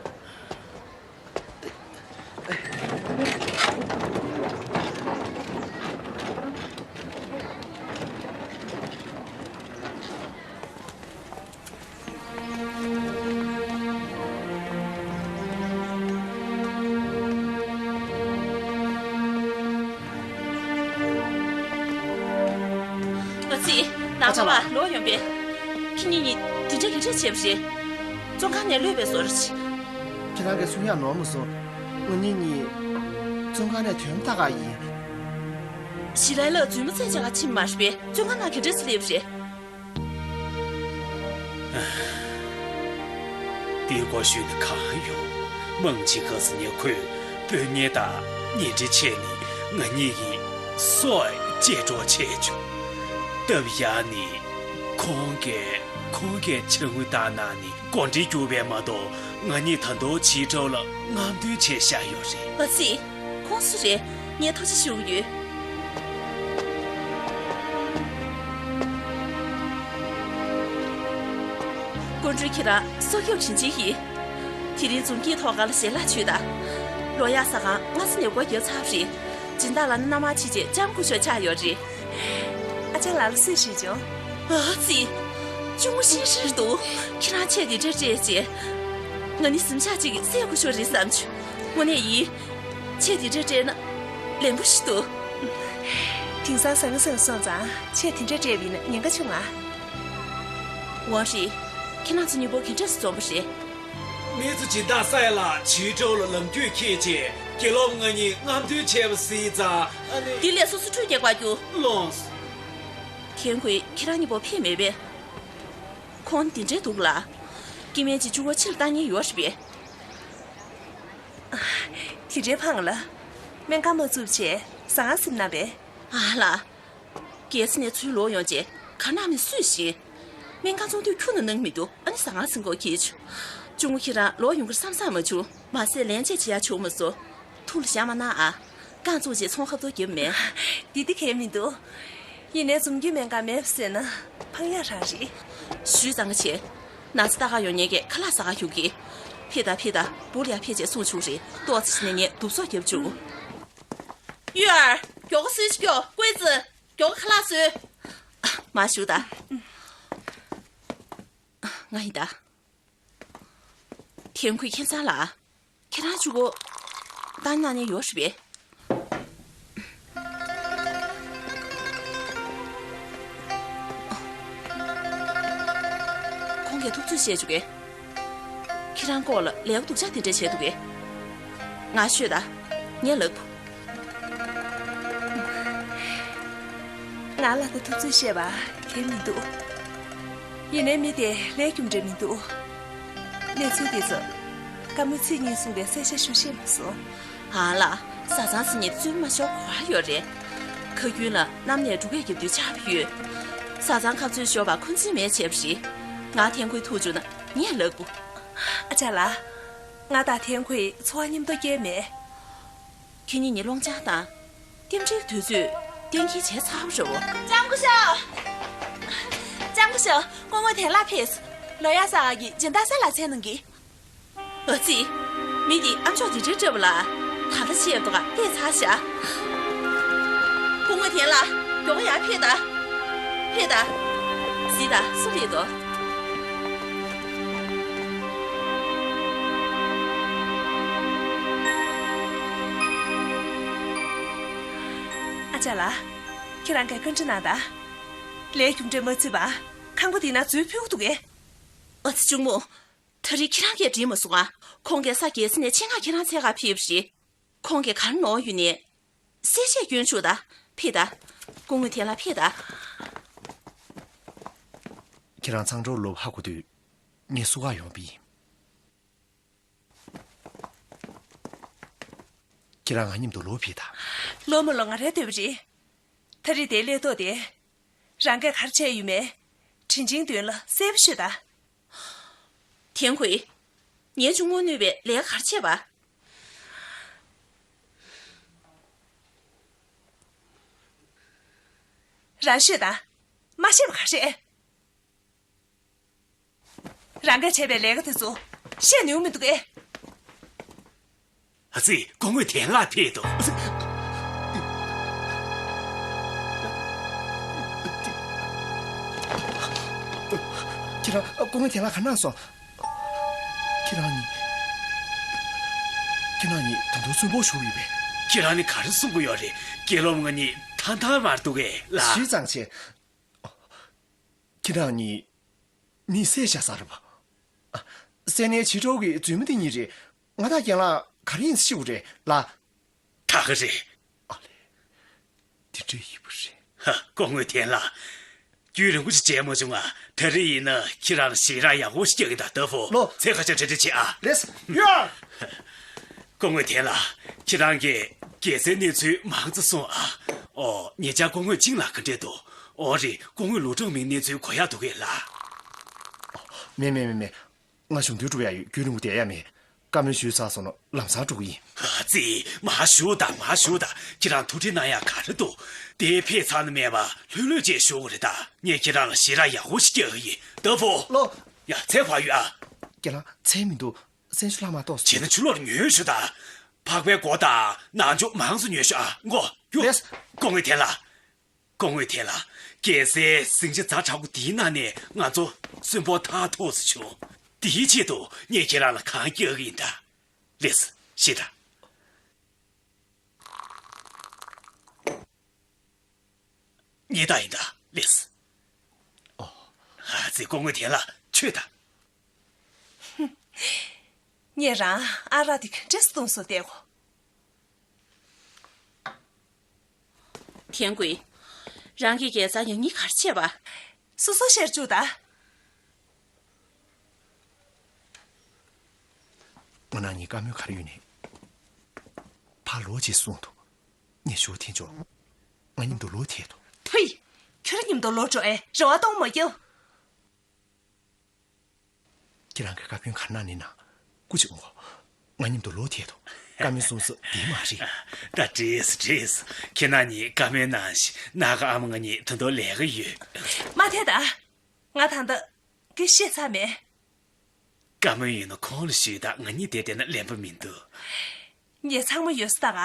ཨ་ཙི། ནང་པ་བ་ལོག་ཡོང་པས། ཁྱེད་གཉིས་གཉིས་དེ་འདྲ་ག་འདྲ་བྱས་པ་རེད། བཙོན་ཁང་ནས་གློད་པའི་བཟོ་འདྲ་ཞིག་ཁྱེད་རང་གིས་གསུང་ཡག་ནོར་མ་སོང་། ང་གཉིས་གཉིས་བཙོན་ཁང་ནས་ཐོན་ཐག་ཡིན། ཞི་ལའི་ལ་རྫུན་མ་བཙལ་བྱ་ག་ཕྱིན་མ་རེད་པས། བཙོན་ཁང་ནང་ག་འདྲ་སེ་སླེབས་པ་རེད། དེའི་སྐོར་ཞུས་ན་གང་ཡོང་། མང་ཆེ་ག་ས་ནས་ཁོས་དཔོན་གཉེར་དང་ཉེ་འབྲེལ་བྱས་ནས་ང་གཉིས་ཀྱི་སྲོག་གཅེས་འཕྲོག་བྱས་བྱུང་། སྟབས་ཡག་ནི་ཁོང་གིས་ཁོང་གི་ཕྱག་དངུལ་བཏང་གནང་ནས་གོ་འདྲི་བསྒྱུར་བས་མ་གཏོགས། ང་གཉིས་ད་དུང་ཇི་ཀྲོའུ་ལ་རྔམ་སྟོན་བྱས་བཞག་ཡོད་རེད། ཨ་ཙི། ཁོང་སུ་རེད། ངས་ཐུགས་རྗེ་ཞུ་གི་ཡོད། ཀོན་ཀྲུའུ་ཁྱེད་རང་སྲོག་སྐྱོབ་བྱིན་ཅིག་ཡིན། དེ་རིང་འཛུམ་གྱིས་ཐོག་ཁ་ལ་ཞལ་ལག་མཆོད་དང་། ལོ་ཡག་ཟ་ཁང་སྔ་ས་ནས་སྒོ་བརྒྱབ་ཚར་བ་རེད། སྦྱིན་བདག་ལགས་ནས་མནའ་མར་ཕྱིན་རྗེས་ལྕམ་སྐུ་ཞབས་ཆགས་ཡོད་རེད། ཨ་ཅག་ལགས་ལ་གསོལ་ཞུས་བྱུང་། ཨ་ཙི། གཅུང་མོ་ཤི་ཤི་རེད་འདུག་ཁྱེད་རང་ཆས་འདི་འདྲ་སྤྲད་རྗེས། ང་ནི་གཟིམ་ཤག་ཅིག་གི་སྲས་སྐུ་ཞབས་རེད་བསམ་བྱུང་། དངོས་གནས་ཡིན། ཆས་འདི་འདྲ་སྤྲད་ན་ལེན་པོ་ཞིག་འདུག་དེང་སང་ཟང་ངེ་ཟིང་སོང་ཙང་ཆེས་དེ་འདྲ་སྤྲད་པ་ཡིན་ན་ཉེན་ཁ་ཆུང་ང་། ཝང་ཧྲི། ཁྱེད་རང་ཚོ་གཉིས་པོ་ག་འདྲས་སེ་འཛོམས་པ་རེད། མི་ཚོ་སྦྱིན་བདག་སའེ་ལགས་ཆུས་ཀྲོའུ་ལ་ལམ་རྒྱུས་འཁྱེར་རྗེས་དགེ་སློབ་ང་གཉིས་རྔམ་སྟོན་བྱས་པ་གཟིགས་ཙང་ཨ་ནི། དེ་ལས་སོ་སོ་ཁྲུས་རྒྱག་པར་རྒྱུགས། ལོངས། ཐན་ཁུའེ་ཁྱེད་རང་གཉིས་པོ་ཕེབས་མེད་པས། ཁོང་འདི་འདྲའི་འདུག་ལ། སྐྱེ་དམན་གྱི་གཅུང་བོ་ཕྱིར་བཏང་མཁན་ཡོད་རེད་པས། དེ་འདྲའི་ཕངས་ལ། སྨན་ཁང་མ་བཙུགས་བྱས་ཟང་ཟིང་གནང་པས། ཨ་ལ། རྒྱལ་ས་ནས་ཚུར་ལོག་ཡོང་རྗེས་ག་ནང་ནས་སུས་ཤེས། སྨན་ཁང་བཙོང་དུས་ཁྱོན་ནས་གནང་མི་འདུག་ཨ་ནི་ཟང་ཟིང་གོ་གིས། གཅུང་མོ་ཁྱེད་རང་ལོག་ཡོང་གི་རེད་བསམ་བསམ་མ་བྱུང་། མ་ཟད་ལན་ཆད་བྱེད་ཡ་བྱུང་མ་སོང་། ཐུགས་ལ་བཞག་མ་གནང་ཨ། རྐང་བཙུགས་རྗེས་ཚོང་ཁ་ཐོར་རྒྱབ་མེད། འདི་འདི་གལ་མི་འདུག་ཡིན་ནའི་འཛོམས་རྒྱུའི་སྨན་ཁང་མེད་པ་ཟེར་ན་ཕངས་ཡག་རང་རེད། ཞུས་ཙང་ག་བྱེད། ན་ཚ་ལྟ་ག་ཡོང་མཁན་གྱི་ཁ་ལག་ཟ་ག་རྒྱུགས་ཀྱི། ཕེབས་དང་ཕེབས་དང་། བུ་ལ་ཡ་ཕེབས་རྗེས་གསུང་བྱུང་རེད། ཏོག་ཙམ་ཞིག་ནས་ངས་གདུབ་གསོག་རྒྱབ་བཅུག་གཡུ་ཡར། མགྱོགས་པོ་གསོལ་ཇ་སྐྱོག་ཀུའི་ཙི། མགྱོགས་པོ་ཁ་ལག་བཟོས། མར་བཞུགས་དང་། ང་ཡིན་ད། ཐན་ཁུའེ་ཁྱིམ་ཚང་ལགས། ཁྱེད་རང་གཅིག་པོ་བཏང་གནང་ནས་ཡོད་རེད་པས། ཁོང་གིས་ཐུབ་ཚོད་བཤད་བཅུག་གས། ཁྱེད་རང་སྐོར་ལ་ལས་ཀ་སྡུག་ཅག་དེ་འདྲས་བྱས་འདུག་གས། ང་ཤོད་ད། ངས་ལབ། ང་ལ་ད་ཐུབ་ཚོད་བཤད་པ་གལ་མི་འདུག་ཡིན་ནའི་མི་དེ་ལས་རྒྱུ་འབྲས་མི་འདུག་གནས་ཚུལ་དེ་ཚོ་བཀའ་མོལ་ཚིག་གཉིས་གསུངས་པའི་གསལ་ཆ་ཞུ་ཤེས་མ་སོང་། ཨ་ལ། བཟའ་ཚང་ཟེར་མཁན་བཙུན་མ་ཤོར་ག་པར་ཡོད་རེད། ཁ་རྒྱུན་ལ་གནམ་ནས་འབྲུག་སྐད་རྒྱབ་དུས་ཆར་པ་ཡོད། བཟའ་ཚང་ཁ་རྩོད་ཤོར་བ་འཁོན་འཛིན་མེད་བྱས་པ་རེད། ང་ཐན་ཁུའེ་ཐུག་བཅུག་ན་ངས་ལབ་དགོས། ཨ་ཅག་ལགས། ང་དང་ཐན་ཁུའེ་འཚོ་བ་མཉམ་དུ་སྐྱེལ་མེད། ཁྱེད་གཉིས་ནི་སློང་ཆང་དང་། རྟེན་འབྲེལ་དུས་ཚོད་གཏན་འཁེལ་བྱས་ཚར་བ་རེད་བ། ལྕམ་སྐུ་ཞབས། ལྕམ་སྐུ་ཞབས། སྐུ་ངོ་དན་ལགས་ཕེབས། ལོ་ཡ་ས་ག་གི་སྦྱིན་བདག་ས་ལ་མཚན་གནང་གི། ཨ་ཙི། མི་འདིས་ཨ་མཆོག་འདི་འདྲའི་སྤྲད་པ་ལ། ད་ལྟ་བཤད་འདུག་ག་བལྟས་ཚར་ཤག་སྐུ་ངོ་དན་ལགས། མགྱོགས་པོ་ཡར་ཕེབས་དང་། ཕེབས་དང་། གཟིགས་དང་། སུ་སླེབས་འདུག་ཨ་ཅག་ལགས། ཁྱེད་རང་གིས་བཀའ་འདྲི་གནང་དང་། ལས་རྒྱུ་འབྲས་མ་བརྩིས་པར་ཁང་པ་འདི་ནང་འཛུལ་ཕོད་ཀྱི་འདུག་གས། ཨ་ཙི་གཅུང་མོ། ད་རེས་ཁྱེད་རང་གིས་འགྲིག་མ་སོང་ང་། ཁོང་གིས་ས་རྒྱལ་ས་ནས་ཆེད་མངགས་ཁྱེད་རང་འཚོལ་ག་ཕེབས་པ་རེད། ཁོང་གིས་ག་རེ་ནོར་ཡོད་ནའི། གསལ་བཤད་སྐྱོན་བཅུག་དང་། ཕེབས་དང་། སྐུ་ངོ་དན་ལགས་ཕེབས་དང་། ཁྱེད་རང་ཚང་སྤྲོ་ལོག་ཧ་གོ་དུས། ངས་བསུ་ག་ཡོང་བ་ཡིན། ཁྱེད་རང་ང་མཉམ་དུ་ལོག་ཕེབས་དང་། ལོག་མ་ལོག་ང་རང་འདོད་པ་རེད། ད་རེས་དེའི་ལས་ཐོག་དེ། རང་གིས་ག་རེ་བྱས་ཡོད་མེད། དྲིན་ཆེན་མདུན་ལ་གསལ་པོ་ཤོད་དང་། ཐན་ཁུའེ། ངའི་གཅུང་མོ་གནོད་པའི་ལས་ཀ་ག་རེ་བྱས་པ། རང་ཤོད་དང་། མ་ཤེས་པ་ག་རེ་རེད། རང་གིས་བྱས་པའི་ལས་ཀ་དེ་ཚོ་བཤད་ནུས་མི་འདུག་གས། ཨ་ཙི། སྐུ་ངོ་དན་ལགས་ཕེབས་འདུག་ཁྱེད་རང་། སྐུ་ངོ་དན་ལགས་ག་ན་སོང་། ཁྱེད་རང་གཉིས། ཁྱེད་རང་གཉིས་ད་དུང་གསོན་པོ་བཞུགས་ཡོད་པས། ཁྱེད་རང་ནི་ག་རེ་གསུང་གི་ཡོད་རེད། དགེ་སློབ་ང་གཉིས་ཐང་ཐང་མར་འདུག་གས་ལགས། ཞུས་ཙང་བྱས། ཁྱེད་རང་གཉིས་མི་བསད་བཞག་ས་རེད་པ། ཨ། བསད་ནའི་ཕྱི་དྲོ་གི་རྫུན་མ་དེ་གཉིས་རེད། ང་དང་རྒན་ལགས་ག་རེ་ཡིན་ཤེས་དགོས་རེད་ལ། ད་ག་རེད། ཨ་ལས། དེ་འདྲ་ཡིན་པ་རེད། ཧ། སྐུ་ངོ་དན་ལགས། རྒྱུན་རིང་པོ་ཞིག་མཇལ་མ་བྱུང་ང་། ད་རེས་ཡིན་ན་ཁྱེད་རང་ལ་ཞེ་དྲག་ཡག་པོ་ཞིག་རྒྱག་གི་ད། ལྟ་བུ། ལོ། ཚེ་ཁ་ཤས་གྲ་སྒྲིག་བྱེད་ཨ། ལེས། ཡ། སྐུ་ངོ་དན་ལགས། ཁྱེད་རང་གིས་རྒྱལ་སའི་གནས་ཚུལ་མང་ཙམ་གསུངས་ཨ། ཨོ། ཉེ་ཆར་སྐུ་ངོ་ཅིང་ལགས་ག་འདྲས་འདུག་ཨོ་རེད། སྐུ་ངོ་ལུའུ་ཀྲང་མིང་གནས་ཚུལ་གོ་ཡག་འདུག་གས་ལགས། མེད་མེད་མེད་མེད། ང་གཞུང་དོན་སྒྲུབ་ཡག་ཡོད། རྒྱུན་རིང་པོ་བསྡད་ཡག་མེད། བཀའ་མོལ་ཞུས་ཚར་སོང་ན་ལམ་སང་འགྲོ་གི་ཡིན། ཨ་ཙི། མར་བཞུགས་དང་། མར་བཞུགས་དང་། ཁྱེད་རང་ཐུགས་ཁྲལ་གནང་ཡག་ག་རེ་འདུག་དེ་ཕེབས་ཚར་ན་མེད་པ་ལྷོད་ལྷོད་བྱས་བཞུགས་དགོས་རེད་ད། ངས་ཁྱེད་རང་ལ་ཞེ་དྲག་ཡག་པོ་ཞིག་རྒྱག་གི་ཡིན། ལྟ་བུ། ལོ། ཡ། ཚལ་བབས་ཡོད་ཨ། རྒན་ལགས། ཚལ་མི་འདུག་སེམས་ཤུགས་ལྷག་མ་གཏོང་། བྱས་ན་ཕྱི་ལོགས་ལ་ཉོས་ཤོག་དང་། ཕག་པའི་མགོ་དང་ནང་ཆོས་མང་ཙམ་ཉོས་ཤོག་ཨ། མགོ་རྒྱུགས། ལེས། སྐུ་ངོ་དན་ལགས། སྐུ་ངོ་དན་ལགས། རྒྱལ་སའི་ཟིང་ཆ་ཛ་དྲག་པོ་འདིའི་ནང་ནས་ང་ཚོ་གསོན་པོ་ཐར་ཐུབ་ས་བྱུང་། དེའི་ཆེད་དུ་ངས་ཁྱེད་རང་ལ་གང་རྒྱག་གི་ཡིན་ད། ལེས། ཤེས་དང་། ངས་བཏང་ཡིན་ད། ལེགས། ཨོ། ཨ་ཙི། སྐུ་ངོ་དེ་ལ་ཆོས་དང་། ངས་རང་ཨ་རག་དེ་ག་འདྲས་སེ་བཏུང་སོང་བལྟས་གོ། ཐན་ཀུའེ། རང་གི་དགེ་རྩར་ཡང་སྙིང་ག་རེ་བྱས་པ། སོ་སོ་བཤད་བཅུག་ད། སྔོན་མ་ངས་བཀའ་མོལ་ག་རེ་ཡོད་ནས། ཕར་ལོག་ཅེས་གསུངས་འདུག། ངས་ཞུ་འཐེན་ཆོག། ང་མཉམ་དུ་ལོག་ཐད་དོ། ཐུའི། ཁྱོད་རང་མཉམ་དུ་ལོག་འགྲོ་ཨེ། རེ་བ་གཏོང་མ་རྒྱབ། ཁྱེད་རང་གི་བཀའ་དཔོན་ག་ན་ནི་ན། སྐུ་མཁྱེན་གོ། ང་མཉམ་དུ་ལོག་ཐད་དོ། བཀའ་མོལ་གསུང་ས་འདི་མ་རེད། ད་བྲིས་བྲིས། ཁྱེད་རང་གཉིས་བཀའ་མོལ་གནང་ཞིག། ནག་ཨ་མ་ང་གཉིས་ད་དུང་ལས་ཀ་ཡོད། མ་ཐད་ད། ང་ད་ལྟ་གི་བཤད་ཚར་མེད། བཀའ་མོལ་ཡིན་ན་ཁོང་ལ་ཞུས་དང་། ང་གཉིས་དེ་བསྡད་ན་ལན་པ་མི་འདུག། ངས་ཚང་མ་ཡོད་ས་ད་ག་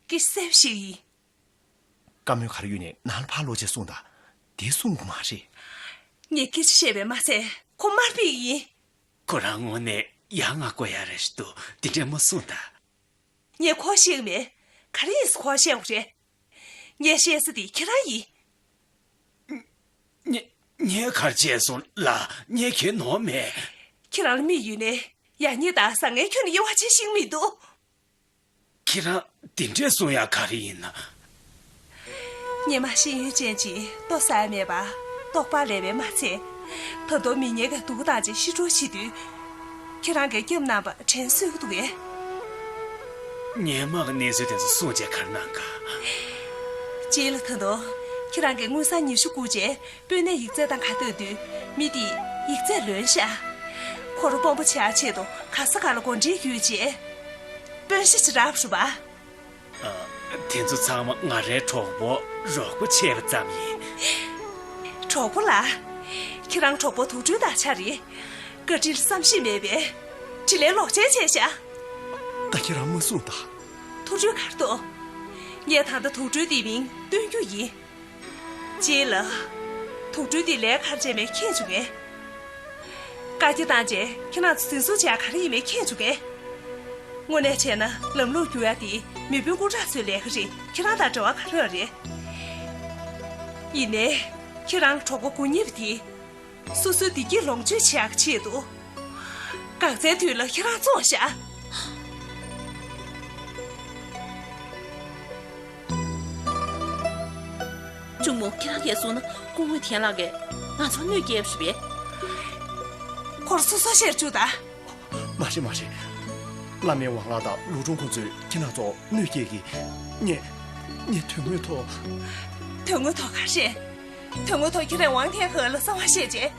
གི་གསལ་པོ་ཞིག་ཡིན། བཀའ་མོལ་ག་རེ་ཡོད་ནས་ནང་ལ་ཕར་ལོག་ཅེས་གསུངས་དང་། དེ་གསུང་གི་མ་རེད། ངས་སྐད་ཆ་བཤད་པས་མ་ཚད་ཁོ་དམར་ཕྱོགས་ཡིན། ཁོ་རང་དངོས་གནས་ཡ་ང་དགོས་ཡ་རེད་ཤག་འདུག། དེ་འདྲས་མ་གསུངས་དང་། ངས་ཁོ་བཤད་ཀྱི་མེད། ག་རེ་ཡིན་ཟེར་ཁོ་བཤད་དགོས་རེད། ངས་བཤད་ས་དེ་ཁྱེད་རང་ཡིན། ངས་ངས་ག་རེ་བྱས་སོང་ལགས། ངས་གང་ཡང་ནོར་མེད། ཁྱེད་རང་ལ་མིག་ཡོད་ནས་ཡ་ཉེས་དང་བཟང་ངན་ཁྱོན་ནས་དབྱེ་བ་ཕྱེ་ཤེས་ཀྱི་མི་འདུག། ཁྱེད་རང་དེ་འདྲས་གསུང་ཡ་ག་རེ་ཡིན་ན། སྔོན་མ་ཤེས་ཡོན་ཅན་གྱིས་ལྟོ་ཟ་ཡ་མེད་པ་ལྟོགས་པ་ལས་པས་མ་ཚད། ད་དུང་མི་ངན་གྱིས་སྡུག་པོ་བཏང་བྱས་ཤི་འགྲོ་བྱེད་དུས། ཁྱེད་རང་གིས་སྐྱབས་གནང་བ་དྲན་གསོས་ཀྱི་འདུག་གས། སྔོན་མ་གི་གནས་ཚུལ་དེ་ཚོ་གསུངས་བྱས་ག་རེ་གནང་ག། རྗེས་ལ་ད་དུང་ཁྱེད་རང་གིས་དངུལ་སྲང་ཉི་ཤུ་བསྐུར་བྱས། དཔོན་གནས་ཡིག་ཚད་དང་ཁ་གཏད་དུས། མི་དེས་ཡིག་ཚད་ལོན་ཤག། ཁོ་རང་དཔོན་པོ་བྱེད་ཡག་ཆེད་དུ་ག་ས་ག་ལ་གོ་འདྲིས་བརྒྱུད་བྱས། དཔོན་ཤ་ཅིག་རག་རུ་བ། ཨ། དེ་ཚོ་ཚང་མ་ང་རའི་གྲོགས་པོ་རོགས་པ་བྱས་པ་ཙམ་ཡིན། གྲོགས་པོ་ལ། ཁྱེད་རང་གྲོགས་པོ་དུག་སྦྲུལ་དང་ཆ་རེད། བཀའ་དྲིན་བསམ་ཤེས་མེད་པས། དྲིན་ལན་ལོག་འཇལ་བྱས་ཤག། ད་ཁྱེད་རང་མ་གསུངས་ད། དུག་སྦྲུལ་གར་འདུག། ངས་ད་ལྟ་དུག་སྦྲུལ་དེའི་མིང་སྟོན་རྒྱུ་ཡིན། རྗེས་ལ། དུག་སྦྲུལ་འདི་ལས་ཀ་ག་རེ་བྱས་མེད་མཁྱེན་བཅུག་ངས། བཀའ་རྒྱ་བཏང་རྗེས་ཁྱེད་རང་ཚོ་འཛིན་བཟུང་བྱེད་ཡག་ག་རེ་ཡིན་མེད་མཁྱེན་བཅུག་ངས། དངོས་གནས་བྱས་ན་ལམ་ལུགས་བསྒྱུར་ཡག་དེ་མི་དཔོན་སྐུ་དྲག་ཚོའི་ལས་ཀ་རེད། ཁྱེད་རང་དང་འབྲེལ་བ་ག་རེ་ཡོད་རེད། ཡིན་ནའི། ཁྱེད་རང་གྲོགས་པོ་དགུ་ཉེ་བ་དེ། སོ་སོའི་བདེ་སྐྱིད་ལོངས་སྤྱོད་བྱེད་ཡག་ཆེད་དུ། འགག་རྩའི་དུས་ལ་ཁྱེད་རང་བཙོང་ཤག། གཅུང་མོ། ཁྱེད་རང་གིས་གསུངས་ན་སྐུ་ངོ་ཐན་ལགས་ཀྱིས་ང་ཚོར་གནོད་སྐྱེལ་བ་རེད་པས། ཁོར་སོ་སོ་བཤད་བཅུག་ད། མ་རེད་མ་རེད། བླ་མའི་ཝང་ལགས་དང་ལུའུ་ཀྲུང་ཁོང་ཚོས་ཁྱེད་རང་ཚོར་གནོད་སྐྱེལ་གྱི། ངས། ངས་དོན་དངོས་ཐོག། དོན་དངོས་ཐོག་ག་རེ་རེད། དོན་དངོས་ཐོག་ཁྱེད་རང་ཝང་ཐན་ཧེ་ལ་གསང་བ་བཤད་རྗེས།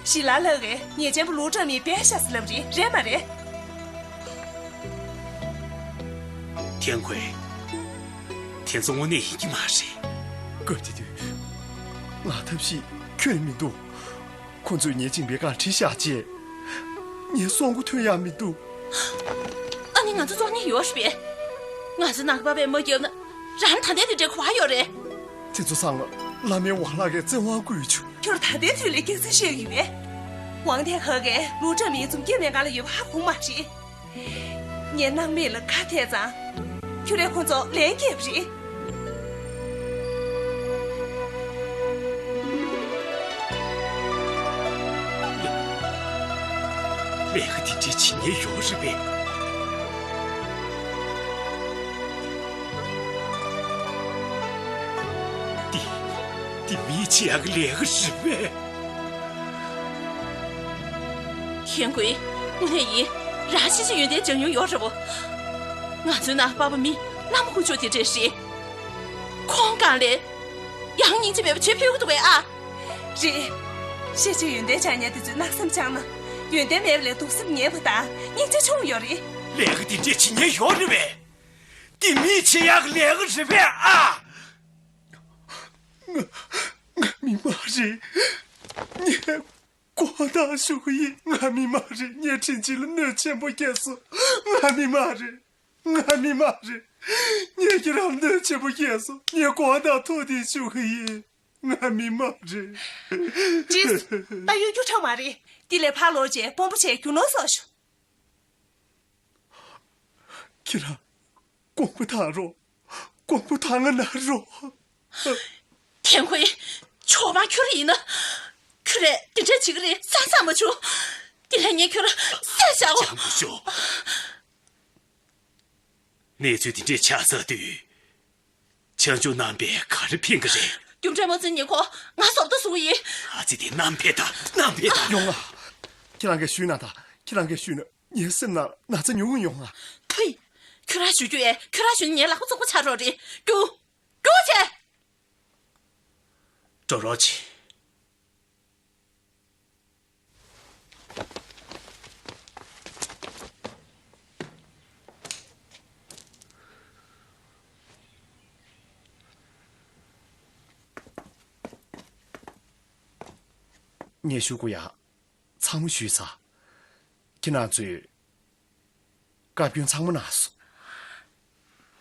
ཞི་ལ་ལགས་ཀྱིས་ཉེས་ཅན་པ་ལུའུ་ཀྲང་མིང་སྦས་བཞག་ཟེར་ལབ་རེད། རེད་མ་རེད། ཐན་ཀུའེ། དེ་ཚོ་དངོས་གནས་ཡིན་གྱི་མ་རེད། སྐབས་དེ་དུས། ང་ཐབས་ཤེས་ཁྱོན་མི་འདུག། ཁོ་ཚོས་ཉེས་ཅན་པའི་སྒང་བྲིས་བཞག་རྗེས། ངས་གསོན་པོ་ཐོན་ཡག་མི་འདུག། ཨ་ནི་ང་ཚོ་བཙོང་མཁན་ཡོད་རེད་པས། ང་ཚོ་ནང་པ་བས་མ་བརྒྱབ་ན་རང་ད་ལྟའི་དུས་འདྲའི་གོ་བ་ཡོད་རེད། དེ་ཚོ་ཚང་མ་བླ་མའི་ཝང་ལགས་ཀྱིས་བཙན་དབང་བཀོལ་བྱུང་། ཁྱོད་ད་ལྟའི་དུས་ལ་སྐྱག་རྫུན་བཤད་ཀྱི་ཡོད་པས། ཝང་ཐན་ཧེ་གིས་ལུའུ་ཀྲང་མིང་ཚོ་སྐྱེ་མེད་གང་ལ་ཡོད་པ་ཧ་གོ་མ་རེད། ངས་སྣང་མེད་ལ་ཁ་གཏད་ཙང་། ཁྱོད་རས་ཁོང་ཚོ་ལན་བསྐྱལ་བ་རེད། ལས་ཀ་དེ་འདྲའི་བྱེད་མཁན་ཡོད་རེད་པས། འདི། འདི་མིས་བྱེད་ཡག་གི་ལས་ཀ་རེད་པས། ཐན་ཀུའེ། དངོས་གནས་ཡིན། རང་ཤེས་བྱའི་ཡོན་ཏན་སྦྱང་མྱོང་ཡོད་རེད་པོ། ང་ཚོའི་ནང་པ་ཕ་མི་བླ་མ་དཀོན་མཆོག་དེ་འདྲས་རེད། ཁོང་གང་ལས་ཡང་སྙིང་རྗེ་མེད་པ་བྱེད་ཕོད་ཀྱི་འདུག་པས་ཨ། རེད། ཤེས་བྱའི་ཡོན་ཏན་སྦྱང་མཁན་དེ་ཚོས་གནག་སེམས་བཅངས་ན། ཡོན་ཏན་མེད་པ་ལས་སྡུག་སེམས་ངན་པ་དང་སྙིང་རྗེ་ཆུང་ཡོད་རེད། ལས་ཀ་འདི་འདྲས་བྱེད་མཁན་ཡོད་རེད་པས། འདི་མིས་བྱེད་ཡག་ལས་ཀ་རེད་པས་ཨ། ང་ང་མི་མ་རེད། ངས་དགོངས་དག་ཞུ་གི་ཡིན། ང་མི་མ་རེད། ངས་དྲིན་ཅན་ལ་གནོད་ཆེན་པོ་བསྐྱལ་སོང་། ང་མི་མ་རེད། ང་མི་མ་རེད། ངས་ཁྱེད་རང་གནོད་ཆེན་པོ་བསྐྱལ་སོང་། ངས་དགོངས་དག་ཐུགས་བདེ་ཞུ་གི་ཡིན། ང་མི་མ་རེད། ཅིས། ད་གཡོ་སྒྱུ་ཁྲམ་མ་རེད། འདི་ལས་ཕར་ལོག་རྗེས་དཔོན་པོ་བྱས་རྒྱུ་ནོར་བཟོ་ཤོག། ཁྱེད་རང་། དགོངས་པ་དག་རོགས། དགོངས་པ་དག་ང་ན་རོགས། ཐན་ཧུའེ། ཆོག་མ་ཁྱོད་ཡིན་ན། ཁྱོད་རས་དེ་འདྲ་བྱེད་ཀྱི་རེད་བསམ་བསམ་མ་བྱུང་། དེ་ལས་ངས་ཁྱོད་ལ་བསད་བཞག་གོ། ལྕམ་སྐུ་ཞབས། གནས་ཚུལ་དེ་འདྲས་ཆགས་ཚར་དུས། ཁྱེད་ཚོ་རྣམ་པས་ག་རེ་ཕན་གི་རེད། རྒྱུ་འབྲས་མ་བརྩི་ཉེ་ཁོ་ང་ཟོབ་ཏུ་བཟུང་ཡིན། ཨ་ཙི་དེ་རྣམ་པས་ད་རྣམ་པས་ད། ཡོང་ང་། ཁྱེད་རང་གིས་ཞུས་ན་ད་ཁྱེད་རང་གིས་ཞུས་ན་ངའི་སེམས་ནང་ན་ཚ་ཉུང་ངུ་ཡོང་ང་། ཕུ། ཁྱོད་རང་ཞུ་རྒྱུ་ཡས་ཁྱོད་རང་ཞུས་ན་ངའི་ལག་པ་བཙོག་པ་ཆགས་འགྲོ་རེད། རྒྱུགས། རྒྱུགས་བྱས། འགྲོ་རོགས་བྱེད། ངས་ཞུ་དགོས་ཡ། ཚང་མ་ཞུས་ཚར། ཁྱེད་རང་ཚོས་བཀའ་བཀྱོན་ཚང་མ་གནང་སོང་།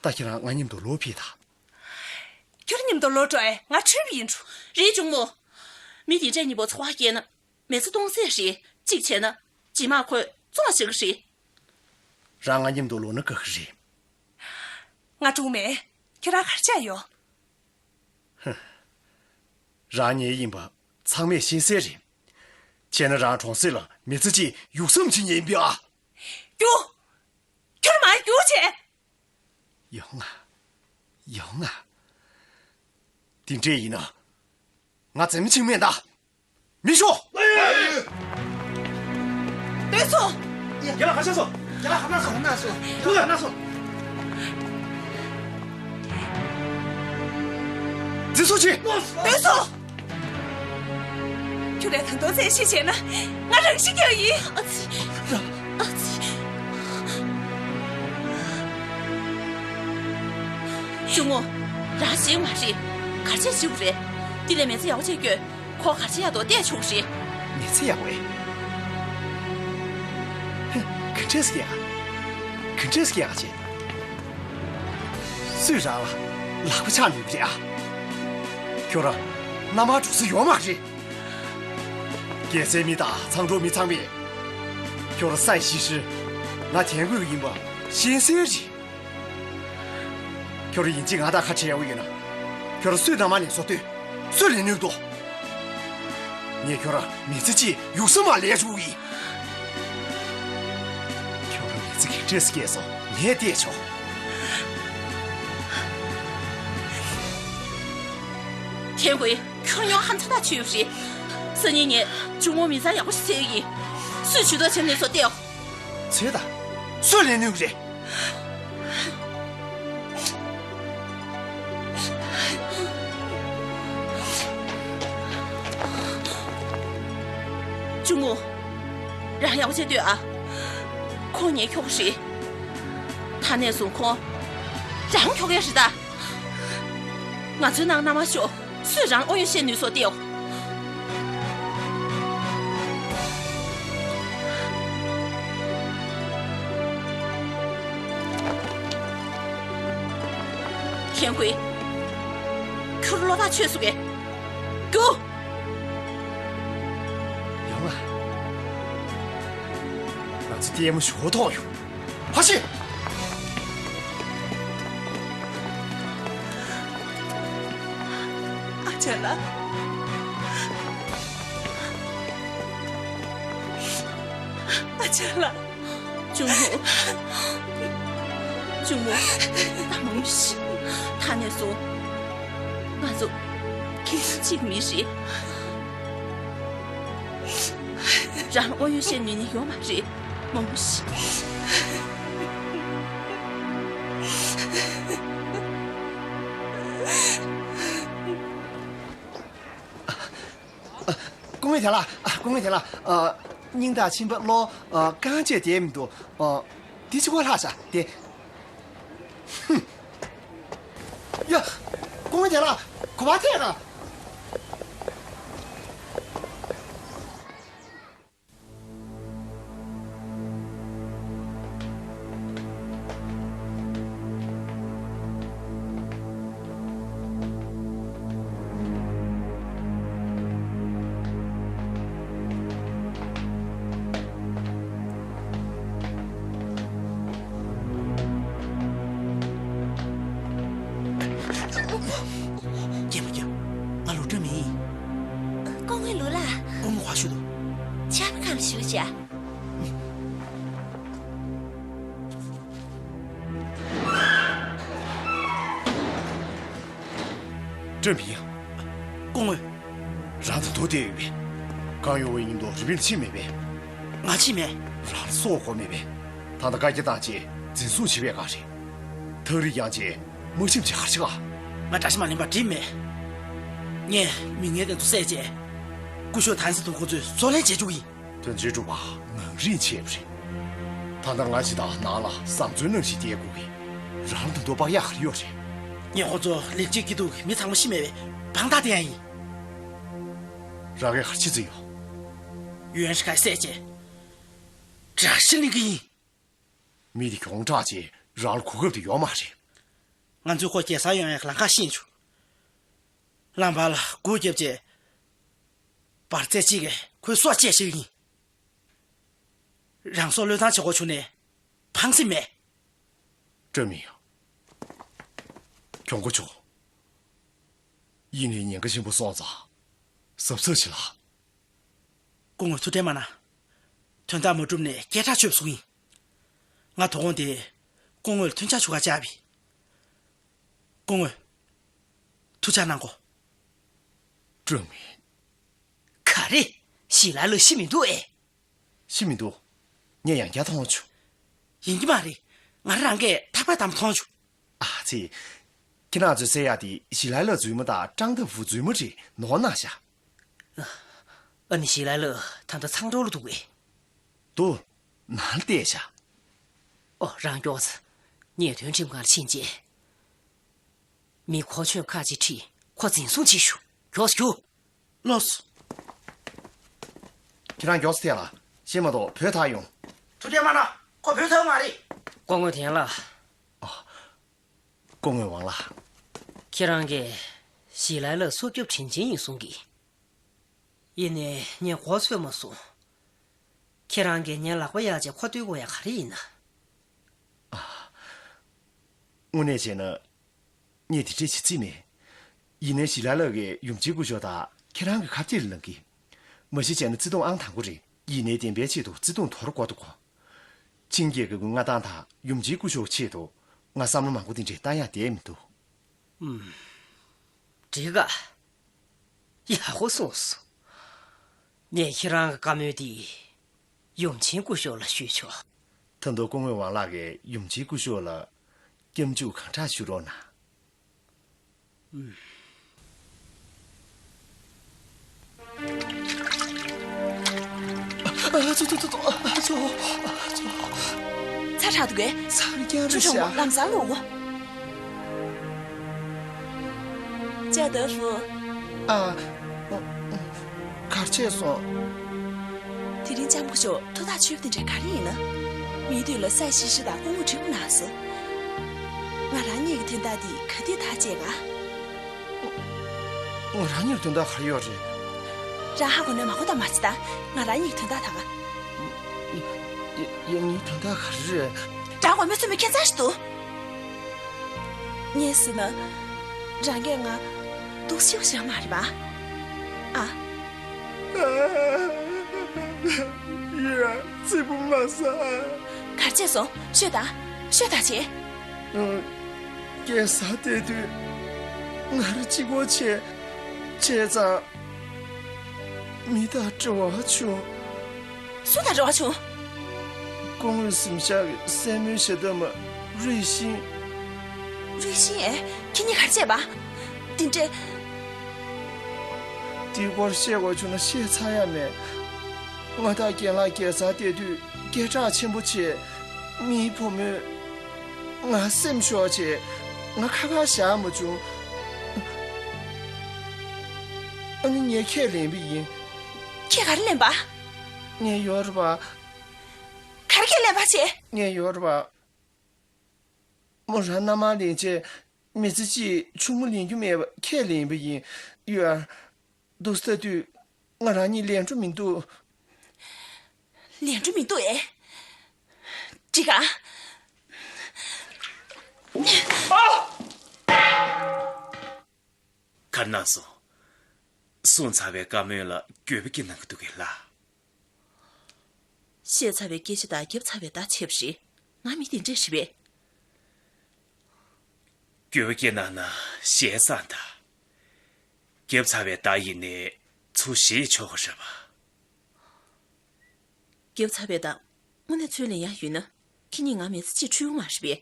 ད་ཁྱེད་རང་ང་མཉམ་དུ་ལོག་ཕེབས་དང་། ཁྱོད་མཉམ་དུ་ལོག་འགྲོ་ཨེ། ང་ཁྲིད་པ་ཡིན་འགྲོ། རེད་གཅུང་མོ། མི་དེ་འདྲས་གཉིས་པོ་འཚོ་བ་སྐྱེལ་ན་མི་ཚེ་སྟོང་ཟད་རེད། གཅིག་བྱས་ན་རྗེས་མ་ཁོས་བཙོང་བ་བྱེད་ཀྱི་རེད། རང་ང་མཉམ་དུ་ལོག་ན་དགའ་གི་རེད། ང་གྲོངས་མེད། ཁྱོད་རང་གར་ཆགས་ཡོད། ཧ། རང་ཉེས་ཡིན་པ་ཚང་མས་ཤེས་གསལ་རེད། བྱས་ན་རང་གྲོང་གསེབ་ལ་མི་ཚེ་གཅིག་ཡུགས་ས་མ་བྱེད་ཉེན་པ་ཨ། རྒྱུགས། ཁྱོད་མར་རྒྱུགས་བྱས། ཡོང་ང་། ཡོང་ང་། དེ་འདྲས་ཡིན་ན། ང་འཛེམ་ཆིང་མེད་ད། མི་ཤོག་སྡོད་སོང་། རྒན་ལགས་ཧ་ཤ་སོང་། རྒན་ལགས་ཧ་ན་སོང་། ཧ་ན་སོང་། ཁོ་ལ་ཧ་ན་སོང་། འཛིན་བཟུང་བྱེད། སྡོད་སོང་། ཁྱོད་རས་ད་དུང་བཙན་ཤེད་བྱས་ན་ང་རང་ཤི་རྒྱག་ཡིན། ཨ་ཙི། ཨ་ཙི། གཅུང་མོ། རང་ཤེས་མ་རེད། གར་ཆས་ཞིག་རེད། དེ་ལས་མི་ཚེ་ཡག་པོ་བྱས་སྐྱོད། ཁོ་གར་ཆས་ཡག་ཏུ་བལྟས་ཆོག་རེད། མི་ཚེ་ཡག་པོ། ཧེ། ག་འདྲས་ཀྱི་ཡག་ག་འདྲས་ཀྱི་ཡག་ཅེ། སུས་རང་ལ་ལག་པ་འཆང་ནུས་ཀྱི་རེད་ཨ། ཁྱོད་རང་མནའ་མར་འགྲོ་ས་ཡོད་མ་རེད། རྒྱལ་སའི་མི་དང་མཚང་འབྲོག་མི་ཚང་མས་ཁྱོད་རང་སང་ཤི་ཤི་ང་དྲན་དགོས་ཀྱི་ཡིན་པ་ཤེས་གསལ་རེད། ཁྱོད་རང་ཡིན་གཅིག་ང་དང་ཁ་བྲལ་ཡག་པོ་ཡོད་ན། ཁྱོད་རང་སུས་མནའ་མ་ལེན་སོ་ལྟོས། སུས་ལེན་ནུས་འདུག་ངས་ཁྱོད་རང་མི་ཚེ་གཅིག་ཡུགས་ས་མ་ལེན་ཆོག་གི་ཡིན། ཁྱོད་རང་མི་ཚེ་ག་འདྲས་སྐྱེལ་སོང་ངས་བལྟས་ཆོག་ཐན་ཧུའེ། ཁྱོད་མྱོང་ཧམ་ཚ་ཐག་ཆོད་ཡོད་རེད། སང་ཉིན་ངས་གཅུང་མོ་མི་ཚང་ཡག་པོ་ཞིག་བཙལ་གི་ཡིན། སུས་ཇུས་གཏོགས་བྱེད་ནུས་སོ་ལྟོས། ཚོད་ད། སུས་ལེན་ནུས་རེད། གཅུང་མོ། རང་ཡག་པོ་བྱས་ལྟོས་ཨ། ཁོང་ངས་འཁྱོག་རེད། ད་ནས་བཟུང་ཁོང་རང་འཁྱོག་ཡ་རེད་ད། ང་ཚོའི་ནང་མནའ་མ་ཤོག་སུས་རང་ཨོ་ཡོད་བཤད་ནུས་སོ་ལྟོས། ཐན་ཧུའེ། ཁྱོད་བློ་ཐག་ཆོད་སོང་ངས། རྒྱུགས། ཡོང་ང་། ང་ཚོ་ལྟད་མོ་ཞུ་ཐོག་ཡོང་། ཕ་ཤི། ཨ་ཅག་ལགས། ཨ་ཅག་ལགས། གཅུང་མོ། གཅུང་མོ། ད་མ་འོང་ཤིག་ད་ནས་བཟུང་ང་ཚོ་ཁྱིམ་ཚང་གཅིག་མི་རེད། རང་ཨོ་ཡོད་བཤད་ནུས་ནི་ཡོད་མ་རེད། མ་འོང་ཤིག་སྐུ་ངོ་རྒན་ལགས། ཨ། སྐུ་ངོ་རྒན་ལགས། ཨ། སྙིང་དང་མཆིན་པ་གློ། ཨ། རྐང་རྗེས་བསྡད་མི་འདུག་ཨ། འདི་ཅི་གོ་ལྷག་ཤག་དེ། ཧུམ། ཡ། སྐུ་ངོ་རྒན་ལགས། གོ་བ་ཐད་དང་། སྐྱེས་པ་སྐྱེས། ཞུ་དོ། ཆབ་ཁམས་ཞུ་བྱ། སྐྲོན་མི་ཡང་། སྐུ་ངོ། རང་དང་དོ་བདེ་ཡོད་པས། གང་ཡོང་བའི་ཉིན་དུ་རི་པིན་ཕྱིན་མེད་པས། ང་ཕྱིན་མེད། རང་ལ་སྲོག་གོ་མེད་པས། ད་ལྟ་བཀའ་རྒྱ་བཏང་རྗེས་འཛིན་བཟུང་བྱེད་པའི་སྒང་རེད། ཐག་རིང་ཡང་རྗེས་མ་ཁྲིམས་བྱེད་གར་ཆག་ཨ། ང་དགྲ་ཤ་མ་ལེན་པར་འགྲིམ་མེད། ངས་མི་ངན་དེ་ཚོ་བསད་རྗེས། སྐུ་ཞབས་ཐན་སི་དང་ཁོ་ཚོས་བཙོན་ལེན་བྱེད་བཅུག་གི་ཡིན། དོན་ཆེན་སྒྲུབ་པ་ངང་རིང་བྱས་པ་རེད། ད་ལྟ་ང་ཅི་དང་ནང་ལ་བཟང་བཙོན་ནང་བཞིན་བསྡད་དགོས་ཀྱི། རང་ལ་ད་དུང་དཔག་ཡག་ག་རེ་ཡོད་རེད། ངས་ཁོ་ཚོ་ལེགས་སྐྱེས་སྐྱིད་སྡུག་གི་མི་ཚང་མ་ཤི་མེད་པའི་དཔང་རྟགས་དེ་ཡང་ཡིན། རང་གིས་ག་རེ་བྱེད་རྩིས་ཡོད། ཡུན་ཧྲི་ཁའི་བསད་རྗེས། དགྲ་ཤ་ལེན་གི་ཡིན། མི་དེ་གྱོང་དྲག་ཅེས་རང་ལ་གོ་སྐབས་དེ་ཡོད་མ་རེད། ང་ཚོས་ཁོ་རྒྱལ་སར་ཡོང་ཡག་ལམ་ཁ་ཤེས་བྱུང་། ལམ་བར་ལ་སྒོ་བརྒྱབ་རྗེས། འབར་རྫས་གཅིག་གིས་ཁོའི་སྲོག་བཅད་བཞག་ཡིན། རང་སྲོག་བློས་བཏང་བྱེད་དགོས་བྱུང་ནས་ཕངས་སེམས་མེད། སྤྲོ་མི་ཡོང་། གྱོང་གོ་ཆོག་ཡིན་ནའི་ཉེན་ཁ་ཆེན་པོ་སོང་ཙང་། གཟབ་གཟབ་བྱེད་ལ། སྐུ་ངོ་ཐུགས་ཁྲལ་མ་གནང་། དོན་དག་མ་གྲུབ་ནས་སྐད་གྲགས་ཆོད་པ་བཟོ་གི་ཡིན། ང་དོ་དགོང་དེ་སྐུ་ངོ་ལ་མཐུན་ཕྱག་ཞུ་གར་བཅར་བས། སྐུ་ངོ། ཐུགས་ཅག་གནང་གོ། སྤྲོ་མི། ག་རེ། ཞི་ལ་ལོ་ཤི་མི་འདུག་ཨེ། ཤི་མི་འདུག་ངས་ཡང་བསྐྱར་མཐོང་བྱུང་། ཡིན་གྱི་མ་རེད། ང་རང་གིས་ཐག་པ་དམ་མཐོང་བྱུང་། ཨ་ཙི། ཁྱེད་རང་ཚོས་ཟེར་ཡག་དེ་ཞི་ལ་ལོ་རྫུན་མ་དང་ཀྲང་ཏེ་ཧྥུ་རྫུན་མ་རེད་ནོར་གནང་ཤག་ཨ་ནི་ཞི་ལ་ལོ་ད་ལྟ་མཚང་འབྲོག་ལ་འདུག་གས། འདུག་ནང་ལ་བལྟས་ཤག་ཨོ་རང་མགྱོགས་ཚེ། ངས་དོན་ཁྲིམས་ཁང་ལ་ཕྱིན་རྗེས། མི་གོ་ཆོད་ཁག་ཅིག་ཁྲིད་ཁོ་འཛིན་བཟུང་བྱེད་ཤོག་མགྱོགས་རྒྱུགས། ལོས། ཁྱེད་རང་མགྱོགས་སེ་ཐད་ལ། ཤེས་མ་གཏོགས་བུད་ཐལ་ཡོང་། ཐུགས་ཁྲལ་མ་གནང་། ཁོ་བུད་ཐལ་མ་རེད། སྐུ་ངོ་ཐན་ལགས། སྐུ་ངོ་ཝང་ལགས། ཁྱེད་རང་གིས་ཞི་ལ་ལོ་སྲོག་སྐྱོབ་དྲིན་ཅན་ཡིན་གསུང་གི། ཡིན་ནའི་ངས་མགོ་ཚོས་མ་སོང་། ཁྱེད་རང་གིས་ངའི་ལག་པ་གཡར་རྗེས་ཁོ་བཏུལ་དགོས་ཡ་ག་རེ་ཡིན་ན། དངོས་གནས་བྱས་ན། ངས་དེ་འདྲས་བྱེད་རྩིས་མེད། ཡིན་ནའི་ཞི་ལ་ལོ་གིས་ཡུམ་ཆེན་སྐུ་ཞབས་དང་ཁྱེད་རང་གི་ཁ་གཏད་ལ་ལངས་ཀྱི། མ་གཞི་བྱས་ན་བརྩེ་དུང་ཨང་དང་པོ་རེད། ཡིན་ནའི་བདེན་པའི་ཆེད་དུ་བརྩེ་དུང་དོར་དགོས་འདུག་གོ། ཆིང་རྒྱལ་ཁབ་ཀྱི་མངའ་ཐང་དང་ཡུམ་ཆེན་སྐུ་ཞབས་ཆེད་དུ་ང་བསམ་བློ་མང་པོ་དེ་འདྲས་བཏང་ཡག་བསྡད་མི་འདུག་ཨུམ། འགྲིག་ག་ཡག་པོ་གསུངས་སོང་། ངས་ཁྱེད་རང་གི་བཀའ་མོལ་འདི་ཡུམ་ཆེན་སྐུ་ཞབས་ལ་ཞུས་ཆོག་ད་དུང་སྐུ་ངོ་ཝང་ལགས་ཀྱིས་ཡུམ་ཆེན་སྐུ་ཞབས་ལ་སྐྱབས་འཇུག་གང་དྲག་ཞུ་རོགས་གནང་། ཨུམ། ཨ་ཙོ་ཙོ་ཙོ་ཙོ། ཨ་ཙོ། ཨ་ཙོ། ཚ་དྲགས་འདུག་གས། ཚ་རྐྱང་རེད་ཤག་ལམ་སང་ལོག་གོ། ཅ་ཏེ་ཧྥུ། ཨ། གར་ཆད་སོང་། དེ་རིང་ལྕམ་སྐུ་ཞབས་ཐུགས་ཐག་ཆོད་པ་དེ་འདྲ་ག་རེ་ཡིན་ན། མིའི་དུས་ལ་སྲས་ཤི་ཤི་དང་སྐུ་ངོ་འབྲི་གུ་ན་སོ། ང་རང་གཉིས་ཀྱི་དོན་དག་འདི་ག་དུས་ཐག་བཅད་ག་ང་རང་གཉིས་ལ་དོན་དག་ག་རེ་ཡོད་རེད། རང་ཧ་གོ་ནས་མ་གོ་ད་མ་བྱེད་ད། ང་རང་གཉིས་ཀྱི་དོན་དག་ད་ག་ཡ་ཡ་ངའི་དོན་དག་ག་རེ་རེད། རང་དགོས་མེད་ཚོད་མེད་ཁྱད་མཚར་ཞིག་འདུག་ངས་ཟེར་ན། རང་གིས་ང་སྡུག་ཤིག་བྱས་མ་རེད་པ། ཨ། ཡ་ཙི་པུ་མ་ས། གར་བྱས་སོང་ཤོད་དང་ཤོད་དང་བྱེད། རྒྱལ་ས་བལྟས་དུས་ང་རང་གཅིག་པོ་བྱས་བྱས་ཙང་། མི་དང་འབྲེལ་བ་བྱུང་། སུ་དང་འབྲེལ་བ་བྱུང་། སྐུ་ངོའི་གཟིམ་ཤག་གི་སྲས་མོའི་ཞལ་འདབ་མ་རུས་ཤིང་། རུས་ཤིང་ཨེ། ཁྱེད་གཉིས་ག་རེ་བྱས་པ། འདི་འདྲས། འདིའི་སྐོར་བཤད་དགོས་བྱུང་ན་བཤད་ཚར་ཡ་མེད། ང་དང་རྒན་ལགས་རྒྱལ་སར་བལྟས་དུས་སྐད་གྲགས་ཆེན་པོ་བྱས། མིའི་བུ་མོས་ང་སེམས་ཤོར་བྱས་ང་ཁ་ཁར་བཞག་མ་བྱུང་། ཨ་ནི་ངས་ཁས་ལེན་པ་ཡིན། ཁྱེད་ག་རེ་ལེན་པ། ངས་ཡོད་རེད་པ། ག་རེ་ཁས་ལེན་པ་བྱས། ངས་ཡོད་རེད་པ། མོ་རང་མནའ་མར་ལེན་བྱས་མི་ཚེ་གཅིག་ཆུང་མ་ལེན་རྒྱུ་མེད་པ་ཁས་ལེན་པ་ཡིན། ཡོད། འདུག་སེ་ལྟ་དུས་ང་རང་གཉིས་ལེན་འགྲོ་མི་འདུག་ལེན་འགྲོ་མི་འདུག་ཨེ། འགྲིག་ག་ཨ། གར་གནང་སོང་། གསུངས་ཚར་བའི་བཀའ་མོལ་ལ་འགྱོད་པ་སྐྱེ་གནང་གི་འདུག་གས་ལགས། བཤད་ཚར་བའི་སྐད་ཆ་དང་བརྒྱབ་ཚར་བའི་བརྡ་བྱས་པ་རེད། ང་མི་དེ་འདྲས་རེད་པས། འགྱོད་པ་སྐྱེ་གནང་ན་ཞེ་སང་ད། བརྒྱབ་ཚར་བའི་བརྡ་ཡིན་ནའི་ཚུར་བཞེས་ཆོག་གི་རེད་པ། བརྒྱབ་ཚར་བའི་བརྡ་དངོས་གནས་ཚུར་ལེན་ཡག་ཡོད་ན། ཁྱེད་གཉིས་ང་མེད་ཚེ་ཅིག་འཁྲུལ་མ་རེད་པས།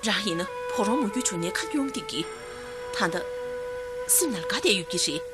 རང་ཡིན་ན་ཕོ་རོང་མོ་རྒྱུད་བྱུང་ནས་ཁ་སྐྱོང་བསྡད་ཀྱི། ད་ལྟ་སེམས་ནང་དགའ་བསྡད་ཡོད་ཀྱི་རེད།